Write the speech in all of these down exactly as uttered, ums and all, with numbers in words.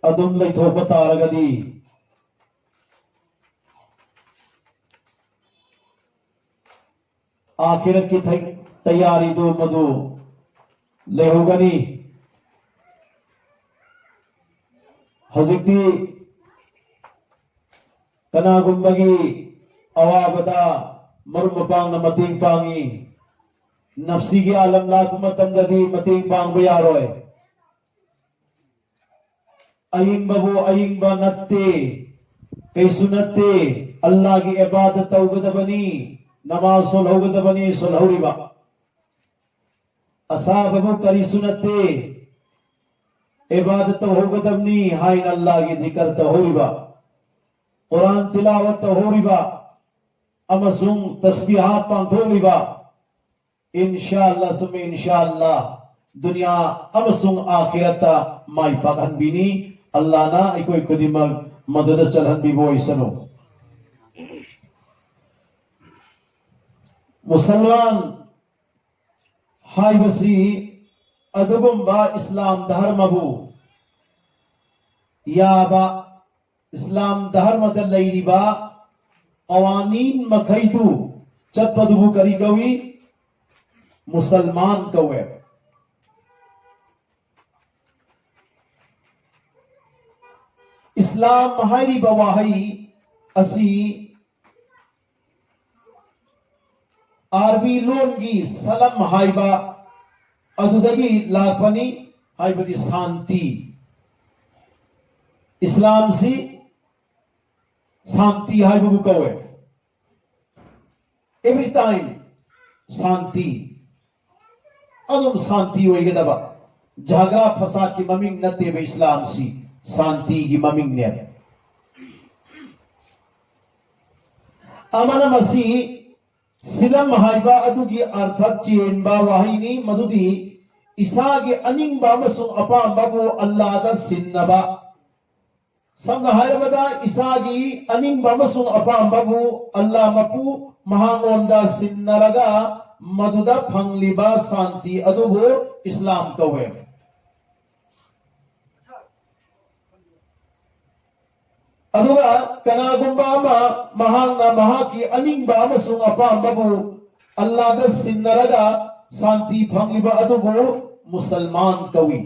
ꯑꯗꯨꯝ ꯂꯩꯊꯣꯛꯄ ꯇꯥꯔꯒꯗꯤ, ꯑꯥꯈꯤꯔꯠꯀꯤ ꯊꯩ-, ꯇꯌꯥꯔꯤꯗꯨ ꯃꯗꯨ ꯂꯩꯍꯧꯒꯅꯤ꯫ ꯍꯧꯖꯤꯛꯇꯤ ꯀꯅꯥꯒꯨꯝꯕꯒꯤ ꯑꯋꯥꯕꯗ ꯃꯔꯨꯞ ꯃꯄꯥꯡꯅ ꯃꯇꯦꯡ ꯄꯥꯡꯉꯤ, ꯅꯐꯁꯤꯒꯤ ꯑꯥꯂꯝ ꯂꯥꯛꯄ ꯃꯇꯝꯗꯗꯤ ꯃꯇꯦꯡ ꯄꯥꯡꯕ ꯌꯥꯔꯣꯏ꯫ ꯑꯏꯪꯕꯕꯨ ꯑꯏꯪꯕ ꯅꯠꯇꯦ, ꯀꯩꯁꯨ ꯅꯠꯇꯦ, ꯑꯜꯂꯥꯒꯤ ꯏꯕꯥꯗꯠ ꯇꯧꯒꯗꯕꯅꯤ, ꯅꯃꯥꯖ ꯁꯣꯜꯍꯧꯒꯗꯕꯅꯤ, ꯁꯣꯜꯍꯧꯔꯤꯕ꯫ ꯑꯁꯥꯕꯕꯨ ꯀꯔꯤꯁꯨ ꯅꯠꯇꯦ, ꯏꯕꯥꯗꯠ ꯇꯧꯍꯧꯒꯗꯕꯅꯤ ꯍꯥꯏꯅ ꯑꯜꯂꯥꯒꯤ ꯖꯤꯀꯔ ꯇꯧꯍꯧꯔꯤꯕ, ꯀꯨꯔꯥꯟ ꯇꯤꯂꯥꯋꯠ ꯇꯧꯍꯧꯔꯤꯕ, ꯑꯃꯁꯨꯡ ꯇꯁꯕꯤꯍꯥꯠ ꯄꯥꯡꯊꯣꯛꯂꯤꯕ, ꯏꯟꯁꯥ ꯑꯜꯂꯥ ꯁꯨꯝꯃ ꯏꯟꯁꯥ ꯑꯜꯂꯥ, ꯗꯨꯅꯤꯌꯥ ꯑꯃꯁꯨꯡ ꯑꯥꯈꯤꯔꯠꯇ ꯃꯥꯏ ꯄꯥꯛꯍꯟꯕꯤꯅꯤ꯫ ꯑꯜꯂꯥꯅ ꯑꯩꯈꯣꯏ ꯈꯨꯗꯤꯡꯃꯛ ꯃꯗꯨꯗ ꯆꯠꯍꯟꯕꯤꯕ ꯑꯣꯏꯁꯅꯨ꯫ ꯃꯨꯁꯜꯃꯥꯟ ꯍꯥꯏꯕꯁꯤ ꯑꯗꯨꯒꯨꯝꯕ ꯏꯁꯂꯥꯝ ꯙꯔꯃꯕꯨ ꯌꯥꯕ, ꯏꯁꯂꯥꯝ ꯙꯔꯃꯗ ꯂꯩꯔꯤꯕ ꯀꯋꯥꯅꯤꯟ ꯃꯈꯩꯗꯨ ꯆꯠꯄꯗꯨꯕꯨ ꯀꯔꯤ ꯀꯧꯏ? ꯃꯨꯁꯜꯃꯥꯟ ꯀꯧꯋꯦ꯫ ꯏꯁꯂꯥꯝ ꯍꯥꯏꯔꯤꯕ ꯋꯥꯍꯩ ꯑꯁꯤ ꯑꯥꯔꯕꯤ ꯂꯣꯟꯒꯤ ꯁꯂꯝ ꯍꯥꯏꯕ ꯑꯗꯨꯗꯒꯤ ꯂꯥꯛꯄꯅꯤ, ꯍꯥꯏꯕꯗꯤ ꯁꯥꯟꯇꯤ꯫ ꯏꯁꯂꯥꯝꯁꯤ ꯁꯥꯟꯇꯤ ꯍꯥꯏꯕꯕꯨ ꯀꯧꯋꯦ꯫ Every time ꯁꯥꯟꯇꯤ, ꯑꯗꯨꯝ ꯁꯥꯟꯇꯤ ꯑꯣꯏꯒꯗꯕ꯫ ꯖꯒ꯭ꯔꯥ ꯐꯁꯥꯗꯀꯤ ꯃꯃꯤꯡ ꯅꯠꯇꯦꯕ ꯏꯁꯂꯥꯝꯁꯤ, ꯁꯥꯟꯇꯤꯒꯤ ꯃꯃꯤꯡꯅꯦꯕ꯫ ꯑꯃꯅ ꯃꯁꯤ ꯁꯤꯂꯝ ꯍꯥꯏꯕ ꯑꯗꯨꯒꯤ ꯑꯔꯊ ꯆꯦꯟꯕ ꯋꯥꯍꯩꯅꯤ, ꯃꯗꯨꯗꯤ ꯏꯁꯥꯒꯤ ꯑꯅꯤꯡꯕ ꯑꯃꯁꯨꯡ ꯑꯄꯥꯝꯕꯕꯨ ꯑꯜꯂꯥꯗ ꯁꯤꯟꯅꯕ꯫ ꯁꯝꯅ ꯍꯥꯏꯔꯕꯗ, ꯏꯁꯥꯒꯤ ꯑꯅꯤꯡꯕ ꯑꯃꯁꯨꯡ ꯑꯄꯥꯝꯕꯕꯨ ꯑꯜꯂꯥ ꯃꯄꯨ ꯃꯍꯥꯛꯉꯣꯟꯗ ꯁꯤꯟꯅꯔꯒ ꯃꯗꯨꯗ ꯐꯪꯂꯤꯕ ꯁꯥꯟꯇꯤ ꯑꯗꯨꯕꯨ ꯏꯁꯂꯥꯝ ꯀꯧꯋꯦ꯫ ꯑꯗꯨꯒ ꯀꯅꯥꯒꯨꯝꯕ ꯑꯃ ꯃꯍꯥꯛꯅ ꯃꯍꯥꯛꯀꯤ ꯑꯅꯤꯡꯕ ꯑꯃꯁꯨꯡ ꯑꯄꯥꯝꯕꯕꯨ ꯑꯜꯂꯥꯗ ꯁꯤꯟꯅꯔꯒ ꯁꯥꯟꯇꯤ ꯐꯪꯂꯤꯕ ꯑꯗꯨꯕꯨ ꯃꯨꯁꯜꯃꯥꯟ ꯀꯧꯏ꯫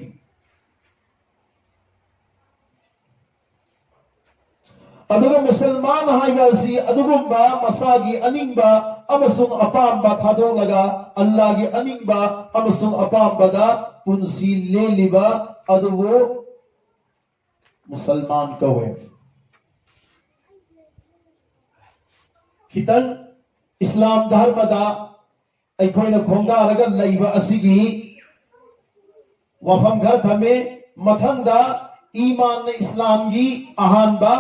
ꯑꯗꯨꯒ ꯃꯨꯁꯜꯃꯥꯟ ꯍꯥꯏꯕ ꯑꯁꯤ ꯑꯗꯨꯒꯨꯝꯕ ꯃꯁꯥꯒꯤ ꯑꯅꯤꯡꯕ ꯑꯃꯁꯨꯡ ꯑꯄꯥꯝꯕ ꯊꯥꯗꯣꯛꯂꯒ ꯑꯜꯂꯥꯒꯤ ꯑꯅꯤꯡꯕ ꯑꯃꯁꯨꯡ ꯑꯄꯥꯝꯕꯗ ꯄꯨꯟꯁꯤ ꯂꯦꯜꯂꯤꯕ ꯑꯗꯨꯕꯨ ꯃꯨꯁꯜꯃꯥꯟ ꯀꯧꯋꯦ꯫ ꯈꯤꯇꯪ ꯏꯁꯂꯥꯝ ꯙꯔꯃꯗ ꯑꯩꯈꯣꯏꯅ ꯈꯣꯡꯗꯥꯔꯒ ꯂꯩꯕ ꯑꯁꯤꯒꯤ ꯋꯥꯐꯝ ꯈꯔ ꯊꯝꯃꯦ꯫ ꯃꯊꯪꯗ ꯏꯃꯥꯟꯅ ꯏꯁꯂꯥꯝꯒꯤ ꯑꯍꯥꯟꯕ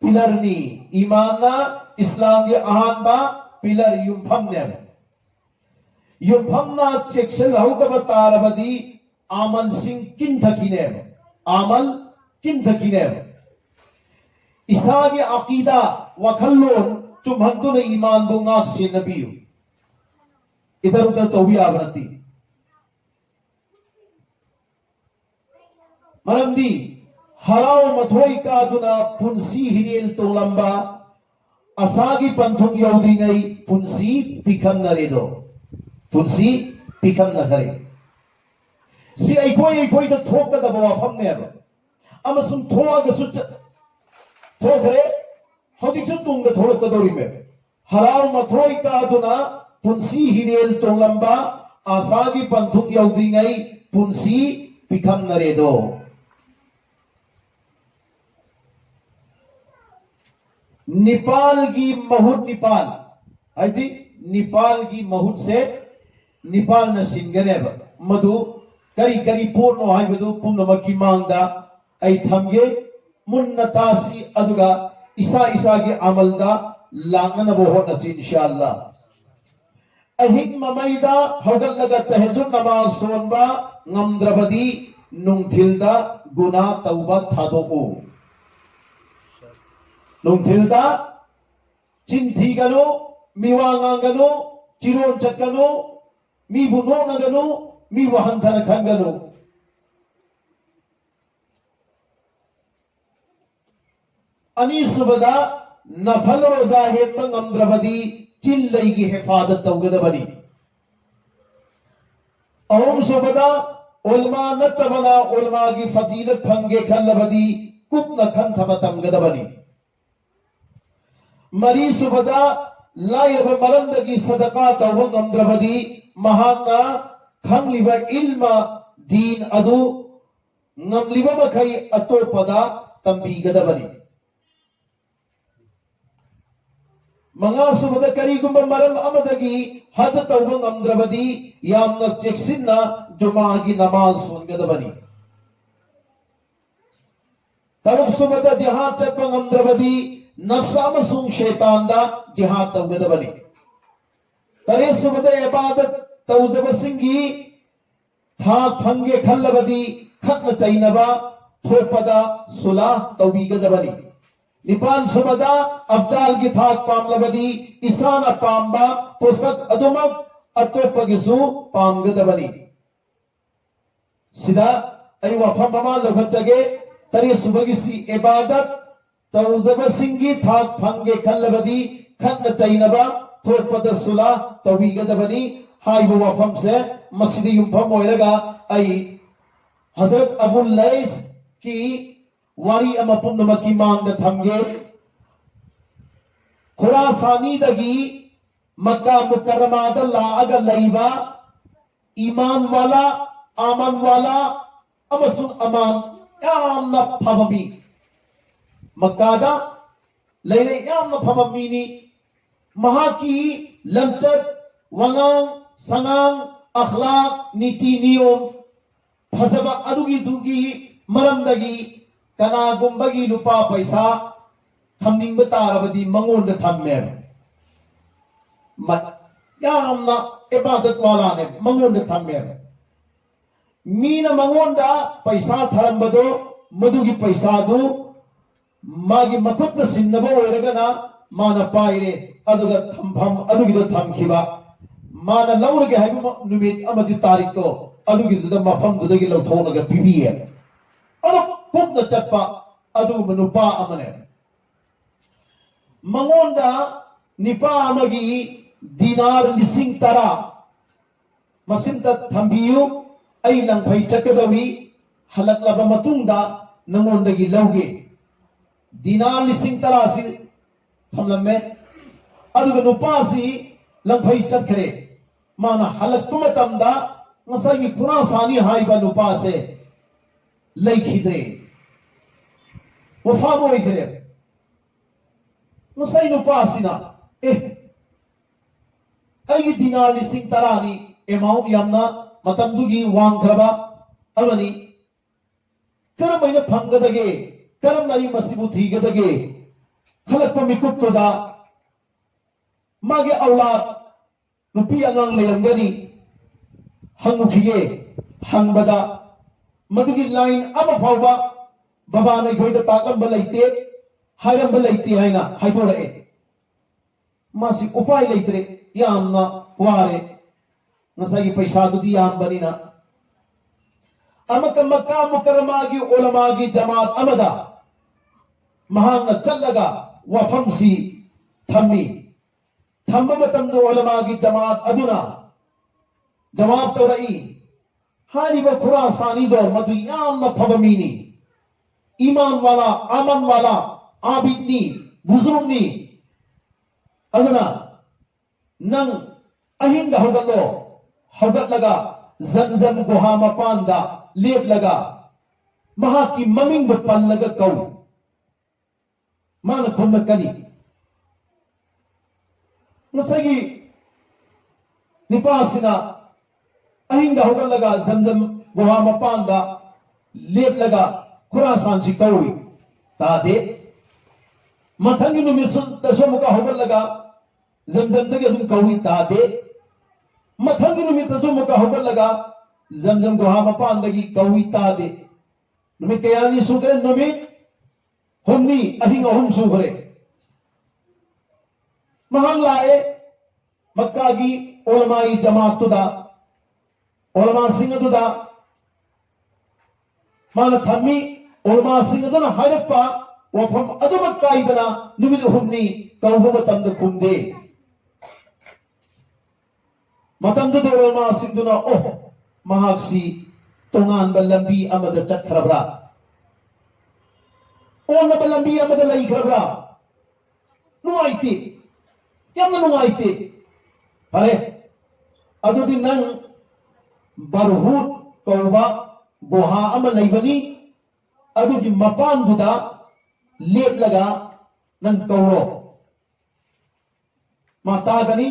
ꯄꯤꯂꯔꯅꯤ꯫ ꯏꯃꯥꯟꯅ ꯏꯁꯂꯥꯝꯒꯤ ꯑꯍꯥꯟꯕ ꯄꯤꯂꯔ, ꯌꯨꯝꯐꯝꯅꯦꯕ꯫ ꯌꯨꯝꯐꯝꯅ ꯆꯦꯛꯁꯤꯜꯍꯧꯗꯕ ꯇꯥꯔꯕꯗꯤ ꯑꯃꯜꯁꯤꯡ ꯀꯤꯟꯊꯈꯤꯅꯦꯕ꯫ ꯑꯃꯜ ꯀꯤꯟꯊꯈꯤꯅꯦꯕ꯫ ꯏꯁꯥꯒꯤ ꯑꯀꯤꯗꯥ, ꯋꯥꯈꯜꯂꯣꯟ ꯆꯨꯝꯍꯟꯗꯨꯅ ꯏꯃꯥꯟꯕꯨ ꯉꯥꯛ ꯁꯦꯟꯅꯕꯤꯌꯨ꯫ ꯏꯇꯔ ꯎꯇꯔ ꯇꯧꯕ ꯌꯥꯕ ꯅꯠꯇꯦ꯫ ꯃꯔꯝꯗꯤ ꯍꯔꯥꯎ ꯃꯊꯣꯏ ꯀꯥꯗꯨꯅ ꯄꯨꯟꯁꯤ ꯍꯤꯔꯦꯜ ꯇꯣꯡꯂꯝꯕ ꯑꯁꯥꯒꯤ ꯄꯟꯊꯨꯡ ꯌꯧꯗ꯭ꯔꯤꯉꯩ ꯄꯨꯟꯁꯤ ꯄꯤꯈꯝꯅꯔꯦꯗꯣ꯫ ꯄꯨꯟꯁꯤ ꯄꯤꯈꯝꯅꯈꯔꯦ꯫ ꯁꯤ ꯑꯩꯈꯣꯏ ꯑꯩꯈꯣꯏꯗ ꯊꯣꯛꯀꯗꯕ ꯋꯥꯐꯝꯅꯦꯕ꯫ ꯑꯃꯁꯨꯡ ꯊꯣꯛꯑꯒꯁꯨ ꯆꯠ-, ꯊꯣꯛꯈ꯭ꯔꯦ, ꯍꯧꯖꯤꯛꯁꯨ ꯇꯨꯡꯗ ꯊꯣꯛꯂꯛꯀꯗꯧꯔꯤꯃꯦ꯫ ꯍꯔꯥꯎ ꯃꯊꯣꯏ ꯀꯥꯗꯨꯅ ꯄꯨꯟꯁꯤ ꯍꯤꯔꯦꯜ ꯇꯣꯡꯂꯝꯕ ꯑꯁꯥꯒꯤ ꯄꯟꯊꯨꯡ ꯌꯧꯗ꯭ꯔꯤꯉꯩ ꯄꯨꯟꯁꯤ ꯄꯤꯈꯝꯅꯔꯦꯗꯣ꯫ ꯅꯤꯄꯥꯜꯒꯤ ꯃꯍꯨꯠ ꯅꯤꯄꯥꯜ, ꯍꯥꯏꯗꯤ ꯅꯤꯄꯥꯜꯒꯤ ꯃꯍꯨꯠꯁꯦ ꯅꯤꯄꯥꯜꯅ ꯁꯤꯟꯒꯅꯦꯕ꯫ ꯃꯗꯨ ꯀꯔꯤ ꯀꯔꯤ ꯄꯣꯠꯅꯣ ꯍꯥꯏꯕꯗꯨ ꯄꯨꯝꯅꯃꯛꯀꯤ ꯃꯥꯡꯗ ꯑꯩ ꯊꯝꯒꯦ꯫ ꯃꯨꯟꯅ ꯇꯥꯁꯤ, ꯑꯗꯨꯒ ꯏꯁꯥ ꯏꯁꯥꯒꯤ ꯑꯃꯜꯗ ꯂꯥꯛꯅꯅꯕ ꯍꯣꯠꯅꯁꯤ, ꯏꯟꯁꯥ ꯑꯜꯂꯥ꯫ ꯑꯍꯤꯡ ꯃꯃꯩꯗ ꯍꯧꯒꯠꯂꯒ ꯇꯍꯖꯨꯗ ꯅꯃꯥꯖ ꯁꯣꯟꯕ ꯉꯝꯗ꯭ꯔꯕꯗꯤ ꯅꯨꯡꯊꯤꯜꯗ ꯒꯨꯅꯥ ꯇꯧꯕ ꯊꯥꯗꯣꯛꯎ꯫ ꯅꯨꯡꯊꯤꯜꯗ ꯆꯤꯟ ꯊꯤꯒꯅꯨ, ꯃꯤꯋꯥ ꯉꯥꯡꯒꯅꯨ, ꯆꯤꯔꯣꯟ ꯆꯠꯀꯅꯨ, ꯃꯤꯕꯨ ꯅꯣꯛꯅꯒꯅꯨ, ꯃꯤꯕꯨ ꯍꯟꯊꯅ ꯈꯟꯒꯅꯨ꯫ ꯑꯅꯤꯁꯨꯕꯗ, ꯅꯐꯜ ꯔꯣꯖꯥ ꯍꯦꯟꯕ ꯉꯝꯗ꯭ꯔꯕꯗꯤ ꯆꯤꯜ ꯂꯩꯒꯤ ꯍꯦꯐꯥꯖꯠ ꯇꯧꯒꯗꯕꯅꯤ꯫ ꯑꯍꯨꯝꯁꯨꯕꯗ, ꯎꯂꯃꯥ ꯅꯠꯇꯕꯅ ꯎꯂꯃꯥꯒꯤ ꯐꯖꯤꯂꯠ ꯐꯪꯒꯦ ꯈꯜꯂꯕꯗꯤ ꯀꯨꯞꯅ ꯈꯟꯊꯕ ꯇꯝꯒꯗꯕꯅꯤ꯫ ꯃꯔꯤꯁꯨꯕꯗ, ꯂꯥꯏꯔꯕ ꯃꯔꯝꯗꯒꯤ ꯁꯗꯀꯥ ꯇꯧꯕ ꯉꯝꯗ꯭ꯔꯕꯗꯤ ꯃꯍꯥꯛꯅ ꯈꯪꯂꯤꯕ ꯏꯜꯃ ꯗꯤꯟ ꯑꯗꯨ ꯉꯝꯂꯤꯕ ꯃꯈꯩ ꯑꯇꯣꯞꯄꯗ ꯇꯝꯕꯤꯒꯗꯕꯅꯤ꯫ ꯃꯉꯥꯁꯨꯕꯗ, ꯀꯔꯤꯒꯨꯝꯕ ꯃꯔꯝ ꯑꯃꯗꯒꯤ ꯍꯖ ꯇꯧꯕ ꯉꯝꯗ꯭ꯔꯕꯗꯤ ꯌꯥꯝꯅ ꯆꯦꯛꯁꯤꯟꯅ ꯖꯨꯃꯥꯒꯤ ꯅꯃꯥꯖ ꯁꯣꯟꯒꯗꯕꯅꯤ꯫ ꯇꯔꯨꯛꯁꯨꯕꯗ, ꯖꯤꯍꯥꯗ ꯆꯠꯄ ꯉꯝꯗ꯭ꯔꯕꯗꯤ ꯅꯐꯁ ꯑꯃꯁꯨꯡ ꯁꯩꯇꯥꯟꯗ ꯖꯤꯍꯥꯗ ꯇꯧꯒꯗꯕꯅꯤ꯫ ꯇꯔꯦꯠꯁꯨꯕꯗ, ꯏꯕꯥꯗꯠ ꯇꯧꯖꯕꯁꯤꯡꯒꯤ ꯊꯥꯛ ꯐꯪꯒꯦ ꯈꯜꯂꯕꯗꯤ ꯈꯠꯅ ꯆꯩꯅꯕ ꯊꯣꯛꯄꯗ ꯁꯨꯂꯥ ꯇꯧꯕꯤꯒꯗꯕꯅꯤ꯫ ꯅꯤꯄꯥꯟꯁꯨꯕꯗ, ꯑꯕꯗꯥꯜꯒꯤ ꯊꯥꯛ ꯄꯥꯝꯂꯕꯗꯤ ꯏꯁꯥꯅ ꯄꯥꯝꯕ ꯄꯣꯠꯁꯛ ꯑꯗꯨꯃꯛ ꯑꯇꯣꯞꯄꯒꯤꯁꯨ ꯄꯥꯝꯒꯗꯕꯅꯤ꯫ ꯁꯤꯗ ꯑꯩ ꯋꯥꯐꯝ ꯑꯃ ꯂꯧꯈꯠꯆꯒꯦ꯫ ꯇꯔꯦꯠꯁꯨꯕꯒꯤꯁꯤ ꯏꯕꯥꯗꯠ ꯇꯧꯖꯕꯁꯤꯡꯒꯤ ꯊꯥꯛ ꯐꯪꯒꯦ ꯈꯜꯂꯕꯗꯤ ꯈꯠꯅ ꯆꯩꯅꯕ ꯊꯣꯛꯄꯗ ꯁꯨꯂꯥ ꯇꯧꯕꯤꯒꯗꯕꯅꯤ ꯍꯥꯏꯕ ꯋꯥꯐꯝꯁꯦ, ꯃꯁꯤꯗ ꯌꯨꯝꯐꯝ ꯑꯣꯏꯔꯒ ꯑꯩ ꯍꯖꯔꯠ ꯑꯕꯨ ꯂꯩꯁꯀꯤ ꯋꯥꯔꯤ ꯑꯃ ꯄꯨꯝꯅꯃꯛꯀꯤ ꯃꯥꯡꯗ ꯊꯝꯒꯦ꯫ ꯈꯨꯔꯥꯁꯥꯅꯤꯗꯒꯤ ꯃꯛꯀꯥ ꯃꯨꯀꯔꯔꯃꯥꯗ ꯂꯥꯛꯑꯒ ꯂꯩꯕ ꯏꯃꯥꯟ ꯋꯥꯂꯥ, ꯑꯃꯥꯟ ꯋꯥꯂꯥ ꯑꯃꯁꯨꯡ ꯑꯃꯥꯟ ꯌꯥꯝꯅ ꯐꯕ ꯃꯤ, ꯃꯛꯀꯥꯗ ꯂꯩꯔꯦ, ꯌꯥꯝꯅ ꯐꯕ ꯃꯤꯅꯤ꯫ ꯃꯍꯥꯛꯀꯤ ꯂꯝꯆꯠ, ꯋꯥꯉꯥꯡ ꯁꯉꯥꯡ, ꯑꯈ꯭ꯂꯥꯛ, ꯅꯤꯇꯤ ꯅꯤꯌꯣꯝ ꯐꯖꯕ ꯑꯗꯨꯒꯤꯗꯨꯒꯤ ꯃꯔꯝꯗꯒꯤ ꯀꯅꯥꯒꯨꯝꯕꯒꯤ ꯂꯨꯄꯥ ꯄꯩꯁꯥ ꯊꯝꯅꯤꯡꯕ ꯇꯥꯔꯕꯗꯤ ꯃꯉꯣꯟꯗ ꯊꯝꯃꯦꯕ꯫ ꯃ-, ꯌꯥꯝꯅ ꯏꯕꯥꯗꯠ ꯋꯥꯂꯥꯅꯦ, ꯃꯉꯣꯟꯗ ꯊꯝꯃꯦꯕ꯫ ꯃꯤꯅ ꯃꯉꯣꯟꯗ ꯄꯩꯁꯥ ꯊꯔꯝꯕꯗꯣ, ꯃꯗꯨꯒꯤ ꯄꯩꯁꯥꯗꯨ ꯃꯥꯒꯤ ꯃꯈꯨꯠꯇ ꯁꯤꯟꯅꯕ ꯑꯣꯏꯔꯒꯅ ꯃꯥꯅ ꯄꯥꯏꯔꯦ, ꯑꯗꯨꯒ ꯊꯝꯐꯝ ꯑꯗꯨꯒꯤꯗ ꯊꯝꯈꯤꯕ, ꯃꯥꯅ ꯂꯧꯔꯒꯦ ꯍꯥꯏꯕ ꯅꯨꯃꯤꯠ ꯑꯃꯗꯤ ꯇꯥꯔꯤꯛꯇꯣ ꯑꯗꯨꯒꯤꯗꯨꯗ ꯃꯐꯝꯗꯨꯗꯒꯤ ꯂꯧꯊꯣꯛꯂꯒ ꯄꯤꯕꯤꯌꯦ꯫ ꯑꯗꯨ ꯀꯨꯞꯅ ꯆꯠꯄ ꯑꯗꯨꯒꯨꯝꯕ ꯅꯨꯄꯥ ꯑꯃꯅꯦ꯫ ꯃꯉꯣꯟꯗ ꯅꯨꯄꯥ ꯑꯃꯒꯤ ꯗꯤꯅꯥꯔ ꯂꯤꯁꯤꯡ ꯇꯔꯥ ꯃꯁꯤꯝꯇ ꯊꯝꯕꯤꯌꯨ, ꯑꯩ ꯂꯪꯐꯩ ꯆꯠꯀꯗꯧꯔꯤ, ꯍꯜꯂꯛꯂꯕ ꯃꯇꯨꯡꯗ ꯅꯉꯣꯟꯗꯒꯤ ꯂꯧꯒꯦ꯫ ꯗꯤꯅꯥꯔ ꯂꯤꯁꯤꯡ ꯇꯔꯥꯁꯤ ꯊꯝꯂꯝꯃꯦ꯫ ꯑꯗꯨꯒ ꯅꯨꯄꯥꯁꯤ ꯂꯪꯐꯩ ꯆꯠꯈ꯭ꯔꯦ꯫ ꯃꯥꯅ ꯍꯜꯂꯛꯄ ꯃꯇꯝꯗ ꯉꯁꯥꯏꯒꯤ ꯈꯨꯔꯥꯁꯥꯅꯤ ꯍꯥꯏꯕ ꯅꯨꯄꯥꯁꯦ ꯂꯩꯈꯤꯗ꯭ꯔꯦ, ꯋꯐꯥꯠ ꯑꯣꯏꯈ꯭ꯔꯦ꯫ ꯉꯁꯥꯏ ꯅꯨꯄꯥꯁꯤꯅ, ꯑꯦ, ꯑꯩꯒꯤ ꯗꯤꯅꯥꯔ ꯂꯤꯁꯤꯡ ꯇꯔꯥꯅꯤ, ꯑꯦꯃꯥꯎꯟ ꯌꯥꯝꯅ ꯃꯇꯝꯗꯨꯒꯤ ꯋꯥꯡꯈ꯭ꯔꯕ ꯑꯃꯅꯤ, ꯀꯔꯝꯍꯥꯏꯅ ꯐꯪꯒꯗꯒꯦ? ꯀꯔꯝꯅ ꯑꯩ ꯃꯁꯤꯕꯨ ꯊꯤꯒꯗꯒꯦ? ꯈꯜꯂꯛꯄ ꯃꯤꯀꯨꯞꯇꯨꯗ ꯃꯥꯒꯤ ꯑꯧꯂꯥꯗ ꯅꯨꯄꯤ ꯑꯉꯥꯡ ꯂꯩꯔꯝꯒꯅꯤ, ꯍꯪꯉꯨꯈꯤꯒꯦ꯫ ꯍꯪꯕꯗ ꯃꯗꯨꯒꯤ ꯂꯥꯏꯟ ꯑꯃ ꯐꯥꯎꯕ ꯕꯕꯥꯅ ꯑꯩꯈꯣꯏꯗ ꯇꯥꯛꯂꯝꯕ ꯂꯩꯇꯦ, ꯍꯥꯏꯔꯝꯕ ꯂꯩꯇꯦ ꯍꯥꯏꯅ ꯍꯥꯏꯗꯣꯔꯛꯑꯦ꯫ ꯃꯥꯁꯤ ꯎꯄꯥꯏ ꯂꯩꯇ꯭ꯔꯦ, ꯌꯥꯝꯅ ꯋꯥꯔꯦ꯫ ꯉꯁꯥꯏꯒꯤ ꯄꯩꯁꯥꯗꯨꯗꯤ ꯌꯥꯝꯕꯅꯤꯅ꯫ ꯑꯃꯨꯛꯀ ꯃꯀꯥ ꯃꯨꯀꯔꯃꯥꯒꯤ ꯎꯂꯃꯥꯒꯤ ꯖꯃꯥꯠ ꯑꯃꯗ ꯃꯍꯥꯛꯅ ꯆꯠꯂꯒ ꯋꯥꯐꯝꯁꯤ ꯊꯝꯃꯤ꯫ ꯊꯝꯕ ꯃꯇꯝꯗ ꯎꯂꯃꯥꯒꯤ ꯖꯃꯥꯠ ꯑꯗꯨꯅ ꯖꯋꯥꯕ ꯇꯧꯔꯛꯏ, ꯍꯥꯏꯔꯤꯕ ꯈꯨꯔꯥꯁꯥꯅꯤꯗꯣ ꯃꯗꯨ ꯌꯥꯝꯅ ꯐꯕ ꯃꯤꯅꯤ, ꯏꯃꯥꯟ ꯋꯥꯂꯥ, ꯑꯃꯟ ꯋꯥꯂꯥ, ꯑꯥꯕꯤꯗꯅꯤ, ꯕꯨꯖꯨꯔꯨꯒꯅꯤ꯫ ꯑꯗꯨꯅ ꯅꯪ ꯑꯍꯤꯡꯗ ꯍꯧꯒꯠꯂꯣ, ꯍꯧꯒꯠꯂꯒ ꯖꯝꯖꯝ ꯒꯨꯍꯥ ꯃꯄꯥꯟꯗ ꯂꯦꯞꯂꯒ ꯃꯍꯥꯛꯀꯤ ꯃꯃꯤꯡꯗꯣ ꯄꯜꯂꯒ ꯀꯧ꯫ ꯃꯥꯅ ꯈꯨꯝꯂꯛꯀꯅꯤ꯫ ꯉꯁꯥꯏꯒꯤ ꯅꯨꯄꯥꯁꯤꯅ ꯑꯍꯤꯡꯗ ꯍꯧꯒꯠꯂꯒ ꯖꯝꯖꯝ ꯒꯨꯍꯥ ꯃꯄꯥꯟꯗ ꯂꯦꯞꯂꯒ ꯈꯨꯔꯥꯁꯥꯟꯁꯤ ꯀꯧꯏ, ꯇꯥꯗꯦ꯫ ꯃꯊꯪꯒꯤ ꯅꯨꯃꯤꯠꯇꯁꯨ ꯑꯃꯨꯛꯀ ꯍꯧꯒꯠꯂꯒ ꯖꯝꯖꯝꯗꯒꯤ ꯑꯗꯨꯝ ꯀꯧꯏ, ꯇꯥꯗꯦ꯫ ꯃꯊꯪꯒꯤ ꯅꯨꯃꯤꯠꯇꯁꯨ ꯑꯃꯨꯛꯀ ꯍꯧꯒꯠꯂꯒ ꯖꯝꯖꯝ ꯒꯨꯍꯥ ꯃꯄꯥꯟꯗꯒꯤ ꯀꯧꯏ, ꯇꯥꯗꯦ꯫ ꯅꯨꯃꯤꯠ ꯀꯌꯥꯅꯤ ꯁꯨꯈ꯭ꯔꯦ? ꯅꯨꯃꯤꯠ ꯍꯨꯝꯅꯤ, ꯑꯍꯤꯡ ꯑꯍꯨꯝ ꯁꯨꯈ꯭ꯔꯦ꯫ ꯃꯍꯥꯛ ꯂꯥꯛꯑꯦ ꯃꯛꯀꯥꯒꯤ ꯎꯂꯃꯥꯏ ꯖꯃꯥꯠꯇꯨꯗ, ꯎꯂꯃꯥꯁꯤꯡ ꯑꯗꯨꯗ ꯃꯥꯅ ꯊꯝꯃꯤ꯫ ꯎꯂꯃꯥꯁꯤꯡ ꯑꯗꯨꯅ ꯍꯥꯏꯔꯛꯄ, ꯋꯥꯐꯝ ꯑꯗꯨꯃꯛ ꯀꯥꯏꯗꯅ ꯅꯨꯃꯤꯠ ꯑꯍꯨꯝꯅꯤ ꯀꯧꯕ ꯃꯇꯝꯗ ꯈꯨꯝꯗꯦ꯫ ꯃꯇꯝꯗꯨꯗ ꯑꯣꯔꯣꯃꯥꯁꯤꯡꯗꯨꯅ, "ꯑꯣ, ꯃꯍꯥꯛꯁꯤ ꯇꯣꯉꯥꯟꯕ ꯂꯝꯕꯤ ꯑꯃꯗ ꯆꯠꯈ꯭ꯔꯕ꯭ꯔꯥ? ꯑꯣꯟꯅꯕ ꯂꯝꯕꯤ ꯑꯃꯗ ꯂꯩꯈ꯭ꯔꯕ꯭ꯔꯥ? ꯅꯨꯡꯉꯥꯏꯇꯦ, ꯌꯥꯝꯅ ꯅꯨꯡꯉꯥꯏꯇꯦ꯫ ꯐꯔꯦ, ꯑꯗꯨꯗꯤ ꯅꯪ ꯕꯔꯍꯨꯠ ꯀꯧꯕ ꯒꯨꯍꯥ ꯑꯃ ꯂꯩꯕꯅꯤ, ꯑꯗꯨꯒꯤ ꯃꯄꯥꯟꯗꯨꯗ ꯂꯦꯞꯂꯒ ꯅꯪ ꯀꯧꯔꯣ, ꯃꯥ ꯇꯥꯒꯅꯤ꯫"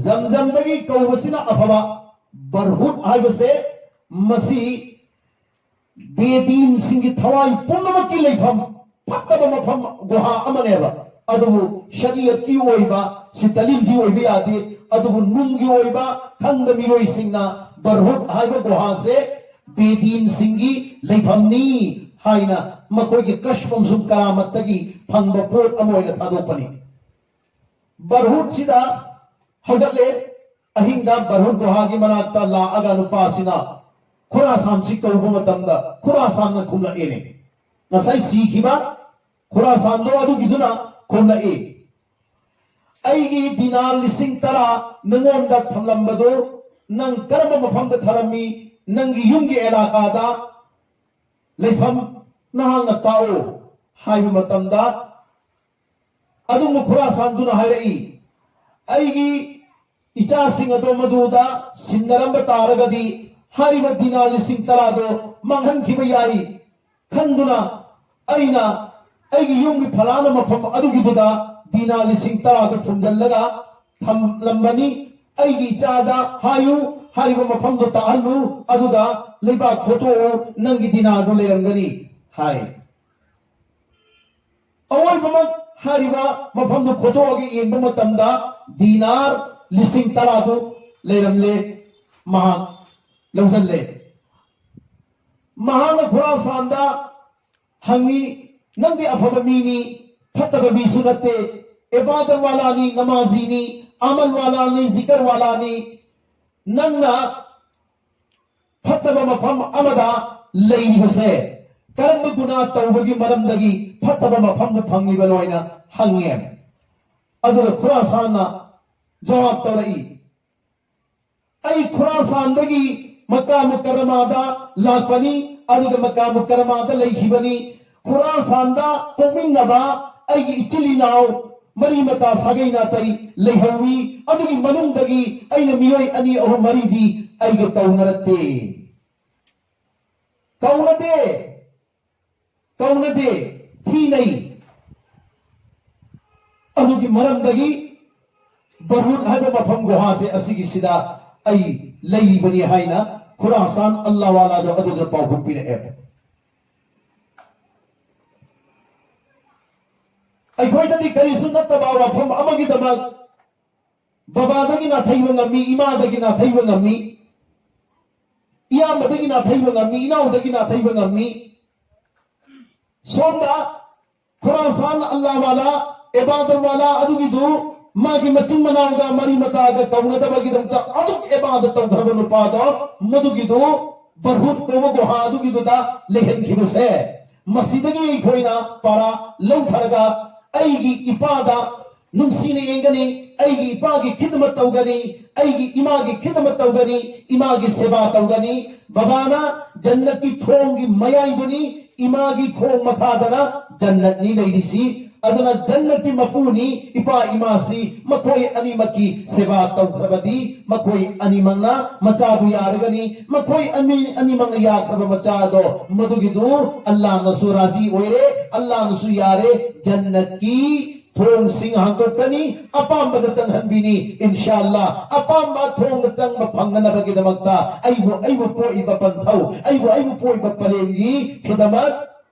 ꯖꯝꯖꯝꯗꯒꯤ ꯀꯧꯕꯁꯤꯅ ꯑꯐꯕ꯫ ꯕꯔꯍꯨꯠ ꯍꯥꯏꯕꯁꯦ ꯃꯁꯤ ꯕꯦꯗꯤꯟꯁꯤꯡꯒꯤ ꯊꯋꯥꯏ ꯄꯨꯝꯅꯃꯛꯀꯤ ꯂꯩꯐꯝ, ꯐꯠꯇꯕ ꯃꯐꯝ, ꯒꯨꯍꯥ ꯑꯃꯅꯦꯕ꯫ ꯑꯗꯨꯕꯨ ꯁꯔꯤꯌꯠꯀꯤ ꯑꯣꯏꯕ, ꯁꯤꯇꯂꯤꯝꯒꯤ ꯑꯣꯏꯕ ꯌꯥꯗꯦ꯫ ꯑꯗꯨꯕꯨ ꯅꯨꯡꯒꯤ ꯑꯣꯏꯕ ꯈꯪꯗ ꯃꯤꯑꯣꯏꯁꯤꯡꯅ ꯕꯔꯍꯨꯠ ꯍꯥꯏꯕ ꯒꯨꯍꯥꯁꯦ ꯕꯦꯗꯤꯟꯁꯤꯡꯒꯤ ꯂꯩꯐꯝꯅꯤ ꯍꯥꯏꯅ ꯃꯈꯣꯏꯒꯤ ꯀꯁꯕ ꯑꯃꯁꯨꯡ ꯀꯔꯥꯃꯠꯇꯒꯤ ꯐꯪꯕ ꯄꯣꯠ ꯑꯃ ꯑꯣꯏꯅ ꯊꯥꯗꯣꯛꯄꯅꯤ꯫ ꯕꯔꯍꯨꯠꯁꯤꯗ ꯍꯧꯒꯠꯂꯦ꯫ ꯑꯍꯤꯡꯗ ꯕꯔꯍꯨꯠ ꯒꯨꯍꯥꯒꯤ ꯃꯅꯥꯛꯇ ꯂꯥꯛꯑꯒ ꯅꯨꯄꯥꯁꯤꯅ ꯈꯨꯔꯥꯁꯥꯟꯁꯤ ꯀꯧꯕ ꯃꯇꯝꯗ ꯈꯨꯔꯥꯁꯥꯟꯅ ꯈꯨꯝꯂꯛꯑꯦꯅꯦ꯫ ꯉꯁꯥꯏ ꯁꯤꯈꯤꯕ ꯈꯨꯔꯥꯁꯥꯟꯗꯣ ꯑꯗꯨꯒꯤꯗꯨꯅ ꯈꯨꯝꯂꯛꯏ, "ꯑꯩꯒꯤ ꯗꯤꯅꯥꯔ ꯂꯤꯁꯤꯡ ꯇꯔꯥ ꯅꯉꯣꯟꯗ ꯊꯝꯂꯝꯕꯗꯨ ꯅꯪ ꯀꯔꯝꯕ ꯃꯐꯝꯗ ꯊꯝꯂꯝꯃꯤ? ꯅꯪꯒꯤ ꯌꯨꯝꯒꯤ ꯑꯦꯂꯥꯀꯥꯗ ꯂꯩꯐꯝ ꯅꯍꯥꯛꯅ ꯇꯥꯛꯎ" ꯍꯥꯏꯕ ꯃꯇꯝꯗ, ꯑꯗꯨꯒꯨꯝꯕ ꯈꯨꯔꯥꯁꯥꯟꯗꯨꯅ ꯍꯥꯏꯔꯛꯏ, "ꯑꯩꯒꯤ ꯏꯆꯥꯁꯤꯡ ꯑꯗꯣ ꯃꯗꯨꯗ ꯁꯤꯟꯅꯔꯝꯕ ꯇꯥꯔꯒꯗꯤ ꯍꯥꯏꯔꯤꯕ ꯗꯤꯅꯥꯔ ꯂꯤꯁꯤꯡ ꯇꯔꯥꯗꯣ ꯃꯥꯡꯍꯟꯈꯤꯕ ꯌꯥꯏ꯫ ꯈꯟꯗꯨꯅ ꯑꯩꯅ ꯑꯩꯒꯤ ꯌꯨꯝꯒꯤ ꯐꯂꯥꯅ ꯃꯐꯝ ꯑꯗꯨꯒꯤꯗꯨꯗ ꯗꯤꯅꯥꯔ ꯂꯤꯁꯤꯡ ꯇꯔꯥꯗꯨ ꯐꯨꯝꯖꯤꯜꯂꯒ ꯊꯝꯂꯝꯕꯅꯤ꯫ ꯑꯩꯒꯤ ꯏꯆꯥꯗ ꯍꯥꯏꯌꯨ, ꯍꯥꯏꯔꯤꯕ ꯃꯐꯝꯗꯨ ꯇꯥꯛꯍꯜꯂꯨ, ꯑꯗꯨꯒ ꯂꯩꯕꯥꯛ ꯈꯣꯠꯇꯣꯛꯎ, ꯅꯪꯒꯤ ꯗꯤꯅꯥꯔꯗꯨ ꯂꯩꯔꯝꯒꯅꯤ" ꯍꯥꯏ꯫ ꯑꯋꯣꯏꯕꯃꯛ ꯍꯥꯏꯔꯤꯕ ꯃꯐꯝꯗꯨ ꯈꯣꯠꯇꯣꯛꯑꯒ ꯌꯦꯡꯕ ꯃꯇꯝꯗ ꯗꯤꯅꯥꯔ ꯂꯤꯁꯤꯡ ꯇꯔꯥꯗꯨ ꯂꯩꯔꯝꯂꯦ꯫ ꯃꯍꯥꯛ ꯂꯧꯁꯤꯜꯂꯦ꯫ ꯃꯍꯥꯛꯅ ꯈꯨꯔꯥꯁꯥꯟꯗ ꯍꯪꯉꯤ, "ꯅꯪꯗꯤ ꯑꯐꯕ ꯃꯤꯅꯤ, ꯐꯠꯇꯕ ꯃꯤꯁꯨ ꯅꯠꯇꯦ, ꯏꯕꯥꯗꯠ ꯋꯥꯂꯥꯅꯤ, ꯅꯃꯥꯖꯤꯅꯤ, ꯑꯃꯜ ꯋꯥꯂꯥꯅꯤ, ꯖꯤꯀꯔ ꯋꯥꯂꯥꯅꯤ, ꯅꯪꯅ ꯐꯠꯇꯕ ꯃꯐꯝ ꯑꯃꯗ ꯂꯩꯔꯤꯕꯁꯦ ꯀꯔꯝꯕ ꯒꯨꯅꯥ ꯇꯧꯕꯒꯤ ꯃꯔꯝꯗꯒꯤ ꯐꯠꯇꯕ ꯃꯐꯝꯗ ꯐꯪꯂꯤꯕꯅꯣ ꯍꯥꯏꯅ ꯍꯪꯉꯦ꯫ ꯑꯗꯨꯒ ꯈꯨꯔꯥꯁꯥꯟꯅ ꯖꯋꯥꯕ ꯇꯧꯔꯛꯏ, "ꯑꯩ ꯈꯨꯔꯥꯁꯥꯟꯗꯒꯤ ꯃꯀꯥ ꯃꯨꯀꯔꯔꯃꯥꯗ ꯂꯥꯛꯄꯅꯤ, ꯑꯗꯨꯒ ꯃꯀꯥ ꯃꯨꯀꯔꯔꯃꯥꯗ ꯂꯩꯈꯤꯕꯅꯤ꯫ ꯈꯨꯔꯥꯁꯥꯟꯗ ꯄꯣꯛꯃꯤꯟꯅꯕ ꯑꯩꯒꯤ ꯏꯆꯤꯜ ꯏꯅꯥꯎ ꯃꯔꯤ ꯃꯇꯥ ꯁꯥꯒꯩ ꯅꯥꯇꯩ ꯂꯩꯍꯧꯏ꯫ ꯑꯗꯨꯒꯤ ꯃꯅꯨꯡꯗꯒꯤ ꯑꯩꯅ ꯃꯤꯑꯣꯏ ꯑꯅꯤ ꯑꯍꯨꯝ ꯃꯔꯤꯗꯤ ꯑꯩꯒ ꯀꯧꯅꯔꯛꯇꯦ, ꯀꯧꯅꯗꯦ, ꯀꯧꯅꯗꯦ, ꯊꯤꯅꯩ꯫ ꯑꯗꯨꯒꯤ ꯃꯔꯝꯗꯒꯤ ꯕꯔꯨꯠ ꯍꯥꯏꯕ ꯃꯐꯝ ꯒꯨꯍꯥꯁꯦ ꯑꯁꯤꯒꯤꯁꯤꯗ ꯑꯩ ꯂꯩꯔꯤꯕꯅꯤ" ꯍꯥꯏꯅ ꯈꯨꯔꯥꯁꯥꯟ ꯑꯜꯂꯥꯋꯥꯂꯥꯗꯣ ꯑꯗꯨꯗ ꯄꯥꯎꯈꯨꯝ ꯄꯤꯔꯛꯑꯦ꯫ ꯑꯩꯈꯣꯏꯗꯗꯤ ꯀꯔꯤꯁꯨ ꯅꯠꯇꯕ ꯋꯥꯐꯝ ꯑꯃꯒꯤꯗꯃꯛ ꯕꯕꯥꯗꯒꯤ ꯅꯥꯊꯩꯕ ꯉꯝꯃꯤ, ꯏꯃꯥꯗꯒꯤ ꯅꯥꯊꯩꯕ ꯉꯝꯃꯤ, ꯏꯌꯥꯝꯕꯗꯒꯤ ꯅꯥꯊꯩꯕ ꯉꯝꯃꯤ, ꯏꯅꯥꯎꯗꯒꯤ ꯅꯥꯊꯩꯕ ꯉꯝꯃꯤ꯫ ꯁꯣꯝꯗ ꯈꯨꯔꯥꯁꯥꯟ ꯑꯜꯂꯥꯋꯥꯂꯥ, ꯑꯦꯕꯥꯗꯜꯋꯥꯂꯥ ꯑꯗꯨꯒꯤꯗꯨ ꯃꯥꯒꯤ ꯃꯆꯤꯟ ꯃꯅꯥꯎꯒ ꯃꯔꯤ ꯃꯇꯥꯒ ꯀꯧꯅꯗꯕꯒꯤꯗꯃꯛꯇ ꯑꯗꯨꯛ ꯑꯦꯕꯥꯗ ꯇꯧꯈ꯭ꯔꯕ ꯅꯨꯄꯥꯗꯣ, ꯃꯗꯨꯒꯤꯗꯨ ꯕꯔꯍꯨꯠ ꯀꯧꯕ ꯒꯨꯍꯥ ꯑꯗꯨꯒꯤꯗꯨꯗ ꯂꯩꯍꯟꯈꯤꯕꯁꯦ, ꯃꯁꯤꯗꯒꯤ ꯑꯩꯈꯣꯏꯅ ꯄꯥꯔꯥ ꯂꯧꯊꯔꯒ ꯑꯩꯒꯤ ꯏꯄꯥꯗ ꯅꯨꯡꯁꯤꯅ ꯌꯦꯡꯒꯅꯤ, ꯑꯩꯒꯤ ꯏꯄꯥꯒꯤ ꯈꯤꯗꯃꯠ ꯇꯧꯒꯅꯤ, ꯑꯩꯒꯤ ꯏꯃꯥꯒꯤ ꯈꯤꯗꯃꯠ ꯇꯧꯒꯅꯤ, ꯏꯃꯥꯒꯤ ꯁꯦꯕꯥ ꯇꯧꯒꯅꯤ꯫ ꯕꯕꯥꯅ ꯖꯟꯅꯠꯀꯤ ꯊꯣꯡꯒꯤ ꯃꯌꯥꯏꯗꯨꯅꯤ, ꯏꯃꯥꯒꯤ ꯈꯣꯡ ꯃꯈꯥꯗꯅ ꯖꯟꯅꯠꯅꯤ ꯂꯩꯔꯤꯁꯤ꯫ ꯑꯗꯨꯅ ꯖꯟꯅꯠꯀꯤ ꯃꯄꯨꯅꯤ ꯏꯄꯥ ꯏꯃꯥꯁꯤ, ꯃꯈꯣꯏ ꯑꯅꯤꯃꯛꯀꯤ ꯁꯦꯕꯥ ꯇꯧꯈ꯭ꯔꯕꯗꯤ ꯃꯈꯣꯏ ꯑꯅꯤꯃꯛꯅ ꯃꯆꯥꯗꯨ ꯌꯥꯔꯒꯅꯤ꯫ ꯃꯈꯣꯏ ꯑꯅꯤ, ꯑꯅꯤꯃꯛꯅ ꯌꯥꯈ꯭ꯔꯕ ꯃꯆꯥꯗꯣ, ꯃꯗꯨꯒꯤꯗꯨ ꯑꯜꯂꯥꯍꯅꯁꯨ ꯔꯥꯖꯤ ꯑꯣꯏꯔꯦ, ꯑꯜꯂꯥꯍꯅꯁꯨ ꯌꯥꯔꯦ꯫ ꯖꯟꯅꯠꯀꯤ ꯊꯣꯡꯁꯤꯡ ꯍꯥꯡꯗꯣꯛꯀꯅꯤ, ꯑꯄꯥꯝꯕꯗ ꯆꯪꯍꯟꯕꯤꯅꯤ꯫ ꯏꯟꯁꯥ ꯑꯜꯂꯥ, ꯑꯄꯥꯝꯕ ꯊꯣꯡꯗ ꯆꯪꯕ ꯐꯪꯅꯅꯕꯒꯤꯗꯃꯛꯇ ꯑꯩꯕꯨ, ꯑꯩꯕꯨ ꯄꯣꯛꯏꯕ ꯄꯟꯊꯧ, ꯑꯩꯕꯨ, ꯑꯩꯕꯨ ꯄꯣꯛꯏꯕ ꯄꯔꯦꯡꯒꯤ ꯈꯤꯗꯃꯠ,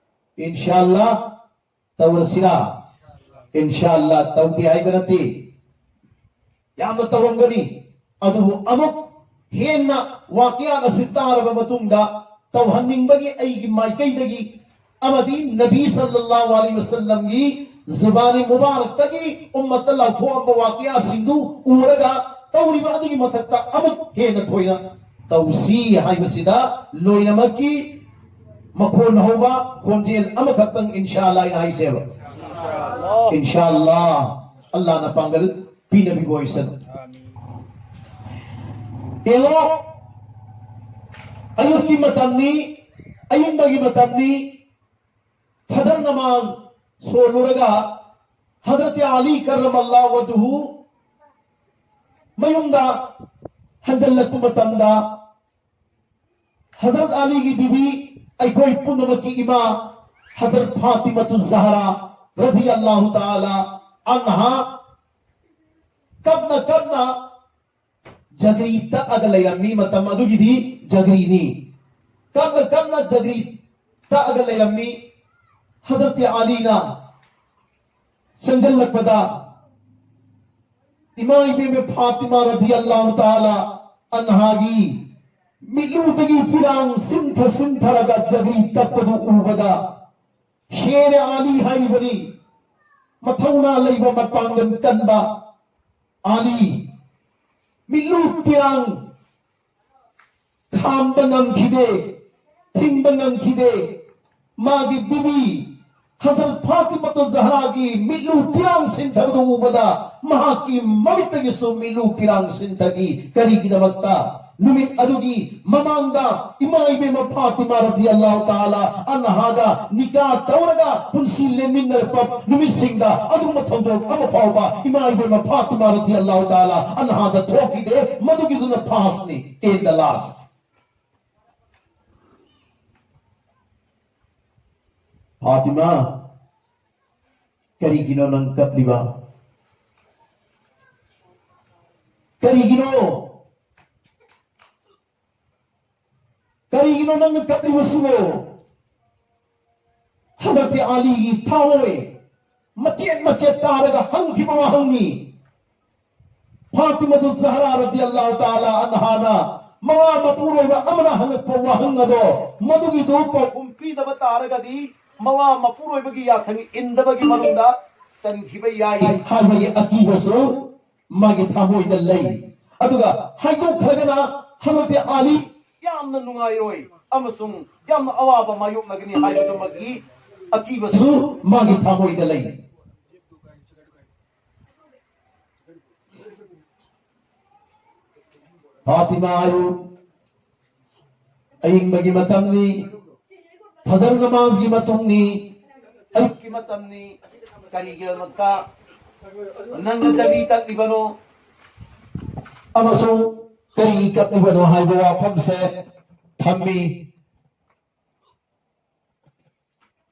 ꯏꯟꯁꯥ ꯑꯜꯂꯥ, ꯇꯧꯔꯁꯤꯔꯥ? ꯏꯟꯁꯥ ꯑꯜꯂꯥ, ꯇꯧꯗꯦ ꯍꯥꯏꯕ ꯅꯠꯇꯦ, ꯌꯥꯝꯅ ꯇꯧꯔꯝꯒꯅꯤ꯫ ꯑꯗꯨꯕꯨ ꯑꯃꯨꯛ ꯍꯦꯟꯅ ꯋꯥꯀꯤꯌꯥ ꯑꯁꯤ ꯇꯥꯔꯕ ꯃꯇꯨꯡꯗ ꯇꯧꯍꯟꯅꯤꯡꯕꯒꯤ ꯑꯩꯒꯤ ꯃꯥꯏꯀꯩꯗꯒꯤ ꯑꯃꯗꯤ ꯅꯕꯤ ꯁꯜꯂꯜꯂꯥꯍꯨ ꯑꯂꯩꯍꯤ ꯋꯁꯜꯂꯝꯒꯤ ꯖꯨꯕꯥꯅꯤ ꯃꯨꯕꯥꯔꯛꯇꯒꯤ ꯎꯝꯃꯠꯇ ꯂꯥꯎꯊꯣꯛꯑꯝꯕ ꯋꯥꯀꯤꯌꯥꯁꯤꯡꯗꯨ ꯎꯔꯒ ꯇꯧꯔꯤꯕ ꯑꯗꯨꯒꯤ ꯃꯊꯛꯇ ꯑꯃꯨꯛ ꯍꯦꯟꯅ ꯊꯣꯏꯅ ꯇꯧꯁꯤ ꯍꯥꯏꯕꯁꯤꯗ ꯂꯣꯏꯅꯃꯛꯀꯤ ꯃꯈꯣꯟ ꯍꯧꯕ ꯈꯣꯟꯖꯦꯜ ꯑꯃꯈꯛꯇꯪ, ꯏꯟꯁꯥ ꯑꯜꯂꯥ ꯑꯩꯅ ꯍꯥꯏꯁꯦꯕ꯫ ꯏꯟꯁꯥ ꯑꯜꯂꯥ, ꯑꯜꯂꯥꯅ ꯄꯥꯡꯒꯜ ꯄꯤꯅꯕꯤꯕ ꯑꯣꯏꯁꯅꯨ꯫ ꯌꯦꯡꯉꯣ, ꯑꯌꯨꯛꯀꯤ ꯃꯇꯝꯅꯤ, ꯑꯌꯤꯡꯕꯒꯤ ꯃꯇꯝꯅꯤ, ꯐꯖꯔ ꯅꯃꯥꯖ ꯁꯣꯜꯂꯨꯔꯒ ꯍꯖꯔꯠ ꯑꯂꯤ ꯀꯔꯔꯃꯜꯂꯥꯍꯨ ꯋꯖꯍꯨ ꯃꯌꯨꯝꯗ ꯍꯟꯖꯜꯂꯛꯄ ꯃꯇꯝꯗ, ꯍꯖꯔꯠ ꯑꯂꯤꯒꯤ ꯕꯤꯕꯤ, ꯑꯩꯈꯣꯏ ꯄꯨꯝꯅꯃꯛꯀꯤ ꯏꯃꯥ ꯍꯖꯔꯠ ꯐꯥꯇꯤꯃꯥꯇꯨ ꯖꯍꯔꯥ ꯔꯗꯤꯌꯜꯂꯥꯍꯨ ꯇꯥꯂꯥ ꯑꯟꯍꯥ ꯀꯞꯅ ꯀꯞꯅ ꯖꯒ꯭ꯔꯤ ꯇꯛꯑꯒ ꯂꯩꯔꯝꯃꯤ꯫ ꯃꯇꯝ ꯑꯗꯨꯒꯤꯗꯤ ꯖꯒ꯭ꯔꯤꯅꯤ꯫ ꯀꯞꯅ ꯀꯞꯅ ꯖꯒ꯭ꯔꯤ ꯇꯛꯑꯒ ꯂꯩꯔꯝꯃꯤ꯫ ꯍꯖꯔꯠ ꯑꯂꯤꯅ ꯆꯪꯁꯤꯜꯂꯛꯄꯗ, ꯏꯃꯥ ꯏꯕꯦꯝꯃ ꯐꯥꯇꯤꯃꯥ ꯔꯗꯤꯌꯜꯂꯥꯍꯨ ꯇꯥꯂꯥ ꯑꯟꯍꯥꯒꯤ ꯃꯤꯠꯂꯨꯗꯒꯤ ꯄꯤꯔꯥꯡ ꯁꯤꯟꯊ ꯁꯤꯟꯊꯔꯒ ꯖꯒ꯭ꯔꯤ ꯇꯛꯄꯗꯨ ꯎꯕꯗ, ꯁꯦꯔ ꯑꯂꯤ ꯍꯥꯏꯔꯤꯕꯅꯤ, ꯃꯊꯧꯅꯥ ꯂꯩꯕ, ꯃꯄꯥꯡꯒꯜ ꯀꯟꯕ ꯑꯂꯤ, ꯃꯤꯠꯂꯨ ꯄꯤꯔꯥꯡ ꯈꯥꯝꯕ ꯉꯝꯈꯤꯗꯦ, ꯊꯤꯡꯕ ꯉꯝꯈꯤꯗꯦ꯫ ꯃꯥꯒꯤ ꯕꯤꯕꯤ ꯍꯖꯔꯠ ꯐꯥꯇꯤꯃꯥꯇꯨ ꯖꯍꯔꯥꯒꯤ ꯃꯤꯠꯂꯨ ꯄꯤꯔꯥꯡ ꯁꯤꯟꯊꯕꯗꯨ ꯎꯕꯗ, ꯃꯍꯥꯛꯀꯤ ꯃꯃꯤꯠꯇꯒꯤꯁꯨ ꯃꯤꯠꯂꯨ ꯄꯤꯔꯥꯡ ꯁꯤꯟꯊꯈꯤ꯫ ꯀꯔꯤꯒꯤꯗꯃꯛꯇ? ꯅꯨꯃꯤꯠ ꯑꯗꯨꯒꯤ ꯃꯃꯥꯡꯗ ꯏꯃꯥ ꯏꯕꯦꯝꯃ ꯐꯥꯇꯤꯃꯥ ꯔꯗꯤꯌꯜꯂꯥꯍꯨ ꯇꯥꯂꯥ ꯑꯟꯍꯥꯒ ꯅꯤꯀꯥ ꯇꯧꯔꯒ ꯄꯨꯟꯁꯤ ꯂꯦꯟꯃꯤꯟꯅꯔꯛꯄ ꯅꯨꯃꯤꯠꯁꯤꯡꯗ ꯑꯗꯨꯒꯨꯝꯕ ꯊꯧꯗꯣꯛ ꯑꯃ ꯐꯥꯎꯕ ꯏꯃꯥ ꯏꯕꯦꯝꯃ ꯐꯥꯇꯤꯃꯥ ꯔꯗꯤꯌꯜꯂꯥꯍꯨ ꯇꯥꯂꯥ ꯑꯟꯍꯥꯗ ꯊꯣꯛꯈꯤꯗꯦ꯫ ꯃꯗꯨꯒꯤꯗꯨꯅ ꯐꯥꯔꯁꯅꯤ, ꯑꯦꯟ ꯗ ꯂꯥꯁ꯫ ꯐꯥꯇꯤꯃꯥ, ꯀꯔꯤꯒꯤꯅꯣ ꯅꯪ ꯀꯞꯂꯤꯕ? ꯀꯔꯤꯒꯤꯅꯣ? ꯀꯔꯤꯒꯤꯅꯣ ꯅꯪꯅ ꯀꯞꯂꯤꯕꯁꯤꯕꯣ? ꯍꯖꯔꯠ ꯑꯂꯤꯒꯤ ꯊꯃꯣꯏ ꯃꯆꯦꯠ ꯃꯆꯦꯠ ꯇꯥꯔꯒ ꯍꯪꯈꯤꯕ ꯋꯥꯍꯪꯅꯤ꯫ ꯐꯥꯇꯤꯃꯥꯇꯨ ꯖꯍꯔꯥ ꯔꯗꯤꯌꯜꯂꯥꯍꯨ ꯇꯥꯂꯥ ꯑꯟꯍꯥꯅ ꯃꯋꯥ ꯃꯄꯨꯔꯣꯏꯕ ꯑꯃꯅ ꯍꯪꯉꯛꯄ ꯋꯥꯍꯪ ꯑꯗꯣ, ꯃꯗꯨꯒꯤꯗꯨ ꯄꯥꯎꯈꯨꯝ ꯄꯤꯗꯕ ꯇꯥꯔꯒꯗꯤ, ꯃꯋꯥ ꯃꯄꯨꯔꯣꯏꯕꯒꯤ ꯌꯥꯊꯪ ꯏꯟꯗꯕꯒꯤ ꯃꯅꯨꯡꯗ ꯆꯟꯈꯤꯕ ꯌꯥꯏ ꯍꯥꯏꯕꯒꯤ ꯑꯀꯤꯕꯁꯨ ꯃꯥꯒꯤ ꯊꯃꯣꯏꯗ ꯂꯩ꯫ ꯑꯗꯨꯒ ꯍꯥꯏꯗꯣꯛꯈ꯭ꯔꯒꯅ ꯍꯖꯔꯠ ꯑꯂꯤ ꯌꯥꯝꯅ ꯅꯨꯡꯉꯥꯏꯔꯣꯏ꯫ ꯑꯃꯁꯨꯡ ꯌꯥꯝꯅ ꯑꯋꯥꯕ ꯃꯥꯌꯣꯛꯅꯒꯅꯤ ꯍꯥꯏꯕꯗꯨꯃꯒꯤ ꯑꯀꯤꯕꯁꯨ ꯃꯥꯒꯤ ꯊꯃꯣꯏꯗ ꯂꯩ꯫ ꯐꯥꯇꯤꯃꯥ ꯑꯌꯨꯛ ꯑꯌꯤꯡꯕꯒꯤ ꯃꯇꯝꯅꯤ, ꯐꯖꯔ ꯅꯃꯥꯖꯒꯤ ꯃꯇꯨꯡꯅꯤ, ꯑꯌꯨꯛꯀꯤ ꯃꯇꯝꯅꯤ꯫ ꯀꯔꯤꯒꯤꯗꯃꯛꯇ ꯅꯪꯅ ꯆꯕꯤ ꯇꯛꯂꯤꯕꯅꯣ ꯑꯃꯁꯨꯡ ꯀꯔꯤꯒꯤ ꯀꯞꯂꯤꯕꯅꯣ ꯍꯥꯏꯕ ꯋꯥꯐꯝꯁꯦ ꯊꯝꯃꯤ꯫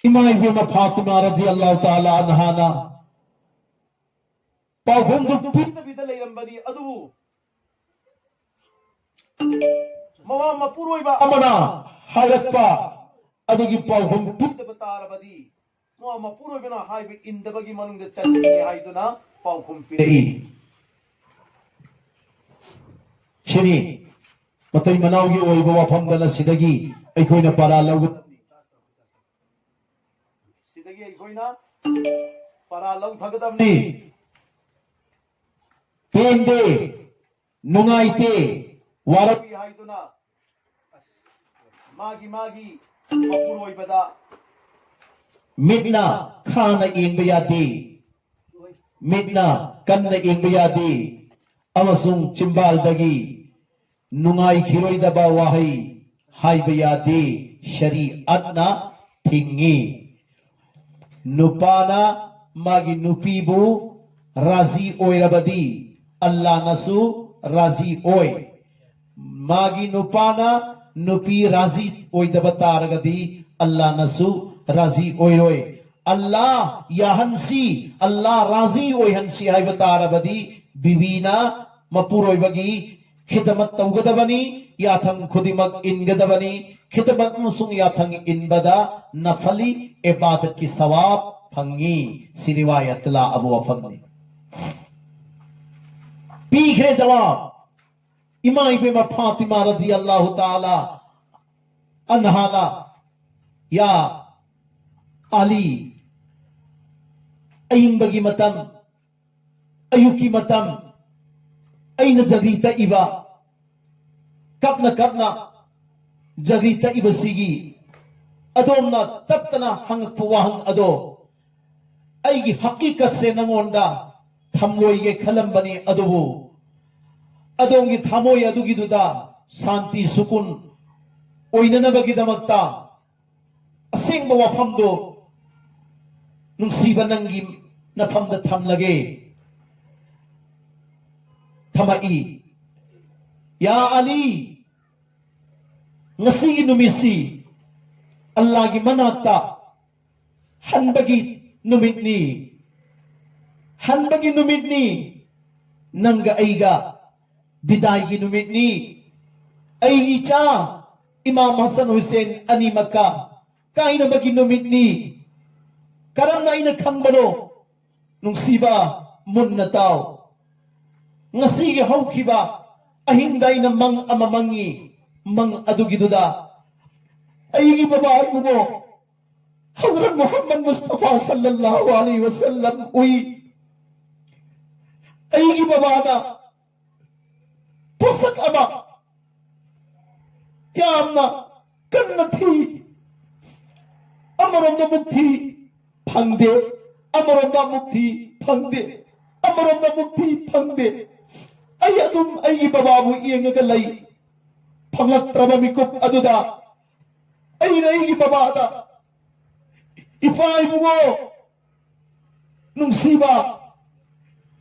ꯏꯃꯥ ꯏꯕꯦꯝꯃ ꯐꯥꯇꯤꯃꯥ ꯔꯗꯤꯌꯜꯂꯥꯍꯨ ꯇꯥꯂꯥ ꯑꯟꯍꯥꯅ ꯄꯥꯎꯈꯨꯝꯗꯨ ꯄꯤꯗꯕꯤꯗ ꯂꯩꯔꯝꯕꯅꯤ꯫ ꯑꯗꯨꯕꯨ ꯃꯃꯥ ꯃꯄꯨꯔꯣꯏꯕ ꯑꯃꯅ ꯍꯥꯏꯔꯛꯄ ꯑꯗꯨꯒꯤ ꯄꯥꯎꯈꯨꯝ ꯄꯤꯗꯕ ꯇꯥꯔꯕꯗꯤ, ꯃꯃꯥ ꯃꯄꯨꯔꯣꯏꯕꯅ ꯍꯥꯏꯕ ꯏꯟꯗꯕꯒꯤ ꯃꯅꯨꯡꯗ ꯆꯟꯒꯅꯤ ꯍꯥꯏꯗꯨꯅ ꯄꯥꯎꯈꯨꯝ ꯄꯤꯔꯛꯏ꯫ ꯁꯤꯅꯤ ꯃꯇꯩ ꯃꯅꯥꯎꯒꯤ ꯑꯣꯏꯕ ꯋꯥꯐꯝꯗꯅ ꯁꯤꯗꯒꯤ ꯑꯩꯈꯣꯏꯅ ꯄꯔꯥ ꯂꯧꯒꯗꯕꯅꯤ꯫ ꯁꯤꯗꯒꯤ ꯑꯩꯈꯣꯏꯅ ꯄꯔꯥ ꯂꯧꯊꯒꯗꯕꯅꯤ꯫ ꯄꯦꯟꯗꯦ, ꯅꯨꯡꯉꯥꯏꯇꯦ, ꯋꯥꯔꯧꯏ ꯍꯥꯏꯗꯨꯅ ꯃꯥꯒꯤ ꯃꯥꯒꯤ ꯃꯄꯨꯔꯣꯏꯕꯗ ꯃꯤꯠꯅ ꯈꯥꯅ ꯌꯦꯡꯕ ꯌꯥꯗꯦ, ꯃꯤꯠꯅ ꯀꯟꯅ ꯌꯦꯡꯕ ꯌꯥꯗꯦ, ꯑꯃꯁꯨꯡ ꯆꯤꯝꯕꯥꯜꯗꯒꯤ ꯅꯨꯡꯉꯥꯏꯈꯤꯔꯣꯏꯗꯕ ꯋꯥꯍꯩ ꯍꯥꯏꯕ ꯌꯥꯗꯦ꯫ ꯁꯔꯤꯑꯠꯅ ꯊꯤꯡꯉꯤ꯫ ꯅꯨꯄꯥꯅ ꯃꯥꯒꯤ ꯅꯨꯄꯤꯕꯨ ꯔꯥꯖꯤ ꯑꯣꯏꯔꯕꯗꯤ ꯑꯜꯂꯥꯅꯁꯨ ꯔꯥꯖꯤ ꯑꯣꯏ꯫ ꯃꯥꯒꯤ ꯅꯨꯄꯥꯅ ꯅꯨꯄꯤ ꯔꯥꯖꯤ ꯑꯣꯏꯗꯕ ꯇꯥꯔꯒꯗꯤ ꯑꯜꯂꯥꯅꯁꯨ ꯔꯥꯖꯤ ꯑꯣꯏꯔꯣꯏ꯫ ꯑꯜꯂꯥ ꯌꯥꯍꯟꯁꯤ, ꯑꯜꯂꯥ ꯔꯥꯖꯤ ꯑꯣꯏꯍꯟꯁꯤ ꯍꯥꯏꯕ ꯇꯥꯔꯕꯗꯤ ꯕꯤꯕꯤꯅ ꯃꯄꯨꯔꯣꯏꯕꯒꯤ ꯈꯤꯗꯃꯠ ꯇꯧꯒꯗꯕꯅꯤ, ꯌꯥꯊꯪ ꯈꯨꯗꯤꯡꯃꯛ ꯏꯟꯒꯗꯕꯅꯤ꯫ ꯈꯤꯗꯃꯠ ꯑꯃꯁꯨꯡ ꯌꯥꯊꯪ ꯏꯟꯕꯗ ꯅꯐꯂꯤ ꯏꯕꯥꯗꯠꯀꯤ ꯁꯋꯥꯕ ꯐꯪꯉꯤ꯫ ꯁꯤ ꯔꯤꯋꯥꯌꯠꯇ ꯂꯥꯛꯑꯕ ꯋꯥꯐꯝꯅꯤ꯫ ꯄꯤꯈ꯭ꯔꯦ ꯖꯋꯥꯕ꯫ ꯏꯃꯥ ꯏꯕꯦꯝꯃ ꯐꯥꯇꯤꯃꯥ ꯔꯗꯤꯌꯜꯂꯥꯍꯨ ꯇꯥꯂꯥ ꯑꯟꯍꯥꯅ, "ꯌꯥ ꯑꯂꯤ, ꯑꯌꯤꯡꯕꯒꯤ ꯃꯇꯝ, ꯑꯌꯨꯛꯀꯤ ꯃꯇꯝ, ꯑꯩꯅ ꯖꯒ꯭ꯔꯤ ꯇꯛꯏꯕ, ꯀꯞꯅ ꯀꯞꯅ ꯖꯒꯔꯤ ꯇꯛꯏꯕꯁꯤꯒꯤ ꯑꯗꯣꯝꯅ ꯇꯠꯇꯅ ꯍꯪꯉꯛꯄ ꯋꯥꯍꯪ ꯑꯗꯣ ꯑꯩꯒꯤ ꯍꯀꯤꯀꯠꯁꯦ ꯅꯉꯣꯟꯗ ꯊꯝꯂꯣꯏꯒꯦ ꯈꯜꯂꯝꯕꯅꯤ, ꯑꯗꯨꯕꯨ ꯑꯗꯣꯝꯒꯤ ꯊꯃꯣꯏ ꯑꯗꯨꯒꯤꯗꯨꯗ ꯁꯥꯟꯇꯤ ꯁꯨꯀꯨꯟ ꯑꯣꯏꯅꯅꯕꯒꯤꯗꯃꯛꯇ ꯑꯁꯦꯡꯕ ꯋꯥꯐꯝꯗꯨ ꯅꯨꯡꯁꯤꯕ ꯅꯪꯒꯤ ꯅꯐꯝꯗ ꯊꯝꯂꯒꯦ꯫ ꯊꯝꯃꯛꯏ꯫ ꯌꯥ ꯑꯂꯤ, ꯉꯁꯤꯒꯤ ꯅꯨꯃꯤꯠꯁꯤ ꯑꯜꯂꯥꯒꯤ ꯃꯅꯥꯛꯇ ꯍꯟꯕꯒꯤ ꯅꯨꯃꯤꯠꯅꯤ꯫ ꯍꯟꯕꯒꯤ ꯅꯨꯃꯤꯠꯅꯤ꯫ ꯅꯪꯒ ꯑꯩꯒ ꯕꯤꯗꯥꯏꯒꯤ ꯅꯨꯃꯤꯠꯅꯤ꯫ ꯑꯩ ꯏꯆꯥ ꯏꯃꯥꯝ ꯍꯁꯟ ꯍꯨꯁꯦꯟ ꯑꯅꯤꯃꯛꯀ ꯀꯥꯏꯅꯕꯒꯤ ꯅꯨꯃꯤꯠꯅꯤ꯫ ꯀꯔꯝꯅ ꯑꯩꯅ ꯈꯪꯕꯅꯣ? ꯅꯨꯡꯁꯤꯕ, ꯃꯨꯟꯅ ꯇꯥꯎ꯫ ꯉꯁꯤꯒꯤ ꯍꯧꯈꯤꯕ ꯑꯍꯤꯡꯗ ꯑꯩꯅ ꯃꯪ ꯑꯃ ꯃꯪꯉꯤ꯫ ꯃꯪ ꯑꯗꯨꯒꯤꯗꯨꯗ ꯑꯩꯒꯤ ꯕꯕꯥ ꯏꯕꯨꯡꯉꯣ ꯍꯖꯔꯠ ꯃꯨꯍꯝꯃꯗ ꯃꯨꯁꯇꯐꯥ ꯁꯜꯂꯜꯂꯥꯍꯨ ꯑꯂꯩꯍꯤ ꯋꯁꯜꯂꯝ ꯎꯏ꯫ ꯑꯩꯒꯤ ꯕꯕꯥꯅ ꯄꯣꯠꯁꯛ ꯑꯃ ꯌꯥꯝꯅ ꯀꯟꯅ ꯊꯤ꯫ ꯑꯃꯔꯣꯝꯗ ꯑꯃꯨꯛ ꯊꯤ, ꯐꯪꯗꯦ꯫ ꯑꯃꯔꯣꯝꯗ ꯑꯃꯨꯛ ꯊꯤ, ꯐꯪꯗꯦ꯫ ꯑꯃꯔꯣꯝꯗ ꯑꯃꯨꯛ ꯊꯤ, ꯐꯪꯗꯦ꯫ ꯑꯩ ꯑꯗꯨꯝ ꯑꯩꯒꯤ ꯕꯕꯥꯕꯨ ꯌꯦꯡꯉꯒ ꯂꯩ꯫ ꯐꯪꯂꯛꯇ꯭ꯔꯕ ꯃꯤꯀꯨꯞ ꯑꯗꯨꯗ ꯑꯩꯅ ꯑꯩꯒꯤ ꯕꯕꯥꯗ, "ꯏꯄꯥ ꯏꯕꯨꯡꯉꯣ, ꯅꯨꯡꯁꯤꯕ,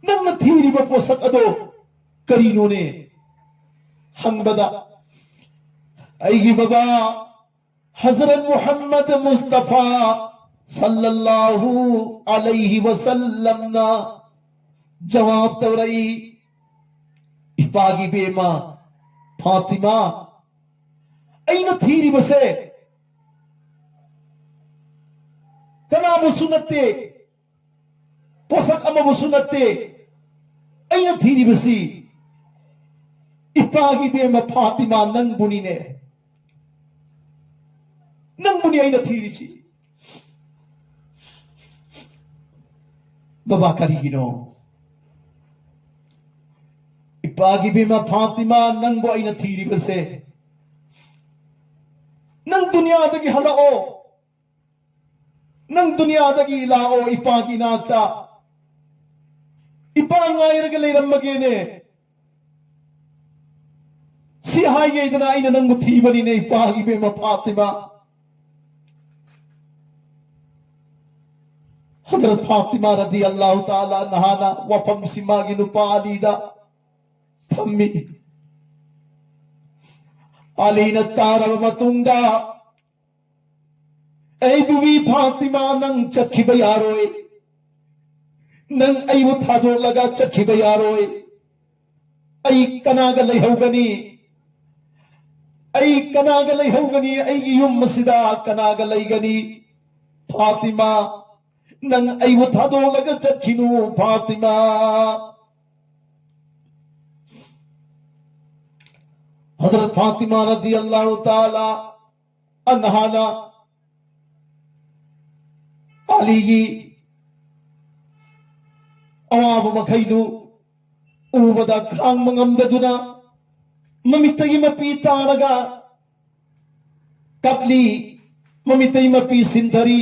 ꯅꯪꯅ ꯊꯤꯔꯤꯕ ꯄꯣꯠꯁꯛ ꯑꯗꯣ ꯀꯔꯤꯅꯣꯅꯦ?" ꯍꯪꯕꯗ, ꯑꯩꯒꯤ ꯕꯕꯥ ꯍꯖꯔꯠ ꯃꯨꯍꯝꯃꯗ ꯃꯨꯁꯇꯐꯥ ꯁꯜꯂꯜꯂꯥꯍꯨ ꯑꯂꯩꯍꯤ ꯋꯁꯜꯂꯝꯅ ꯖꯋꯥꯕ ꯇꯧꯔꯛꯏ, "ꯏꯄꯥꯒꯤ ꯕꯦꯝꯃ ꯐꯥꯇꯤꯃꯥ, ꯑꯩꯅ ꯊꯤꯔꯤꯕꯁꯦ ꯀꯅꯥꯕꯨꯁꯨ ꯅꯠꯇꯦ, ꯄꯣꯠꯁꯛ ꯑꯃꯕꯨꯁꯨ ꯅꯠꯇꯦ꯫ ꯑꯩꯅ ꯊꯤꯔꯤꯕꯁꯤ ꯏꯄꯥꯒꯤ ꯕꯦꯝꯃ ꯐꯥꯇꯤꯃꯥ ꯅꯪꯕꯨꯅꯤꯅꯦ꯫ ꯅꯪꯕꯨꯅꯤ ꯑꯩꯅ ꯊꯤꯔꯤꯁꯤ꯫" "ꯕꯕꯥ, ꯀꯔꯤꯒꯤꯅꯣ?" "ꯏꯄꯥꯒꯤ ꯕꯦꯝꯃ ꯐꯥꯇꯤꯃꯥ, ꯅꯪꯕꯨ ꯑꯩꯅ ꯊꯤꯔꯤꯕꯁꯦ ꯅꯪ ꯗꯨꯅꯤꯌꯥꯗꯒꯤ ꯍꯜꯂꯛꯑꯣ꯫ ꯅꯪ ꯗꯨꯅꯤꯌꯥꯗꯒꯤ ꯂꯥꯛꯑꯣ ꯏꯄꯥꯒꯤ ꯏꯅꯥꯛꯇ꯫ ꯏꯄꯥ ꯉꯥꯏꯔꯒ ꯂꯩꯔꯝꯃꯒꯦꯅꯦ꯫ ꯁꯤ ꯍꯥꯏꯒꯦꯗꯅ ꯑꯩꯅ ꯅꯪꯕꯨ ꯊꯤꯕꯅꯤꯅꯦ, ꯏꯄꯥꯒꯤ ꯏꯕꯦꯝꯃ ꯐꯥꯇꯤꯃꯥ꯫ ꯍꯖꯔꯠ ꯐꯥꯇꯤꯃꯥ ꯔꯗꯤꯌꯜꯂꯥꯍꯨ ꯇꯥꯂꯥ ꯑꯟꯍꯥꯅ ꯋꯥꯐꯝꯁꯤ ꯃꯥꯒꯤ ꯅꯨꯄꯥ ꯑꯂꯤꯗ ꯊꯝꯃꯤ꯫ ꯑꯂꯤꯅ ꯇꯥꯔꯕ ꯃꯇꯨꯡꯗ, "ꯑꯩ ꯕꯤꯕꯤ ꯐꯥꯇꯤꯃꯥ, ꯅꯪ ꯆꯠꯈꯤꯕ ꯌꯥꯔꯣꯏ꯫ ꯅꯪ ꯑꯩꯕꯨ ꯊꯥꯗꯣꯛꯂꯒ ꯆꯠꯈꯤꯕ ꯌꯥꯔꯣꯏ꯫ ꯑꯩ ꯀꯅꯥꯒ ꯂꯩꯍꯧꯒꯅꯤ? ꯑꯩ ꯀꯅꯥꯒ ꯂꯩꯍꯧꯒꯅꯤ? ꯑꯩꯒꯤ ꯌꯨꯝ ꯑꯁꯤꯗ ꯀꯅꯥꯒ ꯂꯩꯒꯅꯤ? ꯐꯥꯇꯤꯃꯥ, ꯅꯪ ꯑꯩꯕꯨ ꯊꯥꯗꯣꯛꯂꯒ ꯆꯠꯈꯤꯅꯨ, ꯐꯥꯇꯤꯃꯥ꯫" ꯍꯖꯔꯠ ꯐꯥꯇꯤꯃꯥ ꯔꯗꯤꯌꯜꯂꯥꯍꯨ ꯇꯥꯂꯥ ꯑꯟꯍꯥꯅ ꯑꯂꯤꯒꯤ ꯑꯋꯥꯕ ꯃꯈꯩꯗꯨ ꯎꯕꯗ ꯈꯥꯡꯕ ꯉꯝꯗꯗꯨꯅ ꯃꯃꯤꯠꯇꯒꯤ ꯃꯄꯤ ꯇꯥꯔꯒ ꯀꯞꯂꯤ, ꯃꯃꯤꯠꯇꯒꯤ ꯃꯄꯤ ꯁꯤꯟꯊꯔꯤ꯫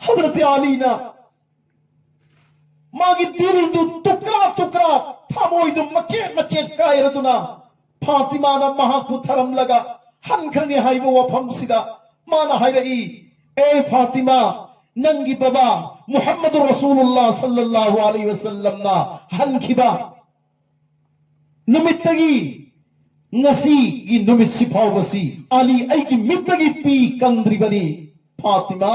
ꯍꯖꯔꯠ ꯑꯂꯤꯅ ꯃꯥꯒꯤ ꯗꯤꯜꯗꯨ ꯇꯨꯀ꯭ꯔꯥ ꯇꯨꯀ꯭ꯔꯥ, ꯊꯃꯣꯏꯗꯨ ꯃꯆꯦꯠ ꯃꯆꯦꯠ ꯀꯥꯏꯔꯗꯨꯅ ꯐꯥꯇꯤꯃꯥꯅ ꯃꯍꯥꯛꯄꯨ ꯊꯔꯝꯂꯒ ꯍꯟꯈ꯭ꯔꯅꯤ ꯍꯥꯏꯕ ꯋꯥꯐꯝꯁꯤꯗ ꯃꯥꯅ ꯍꯥꯏꯔꯛꯏ, "ꯑꯦ ꯐꯥꯇꯤꯃꯥ, ꯅꯪꯒꯤ ꯕꯕꯥ ꯃꯨꯍꯝꯃꯗꯨ ꯔꯁꯨꯂꯨꯜꯂꯥ ꯁꯜꯂꯜꯂꯥꯍꯨ ꯑꯂꯩꯍꯤ ꯋꯁꯜꯂꯝꯅ ꯍꯟꯈꯤꯕ ꯅꯨꯃꯤꯠꯇꯒꯤ ꯉꯁꯤꯒꯤ ꯅꯨꯃꯤꯠꯁꯤ ꯐꯥꯎꯕꯁꯤ ꯑꯂꯤ ꯑꯩꯒꯤ ꯃꯤꯠꯇꯒꯤ ꯄꯤ ꯀꯪꯗ꯭ꯔꯤꯕꯅꯤ꯫ ꯐꯥꯇꯤꯃꯥ,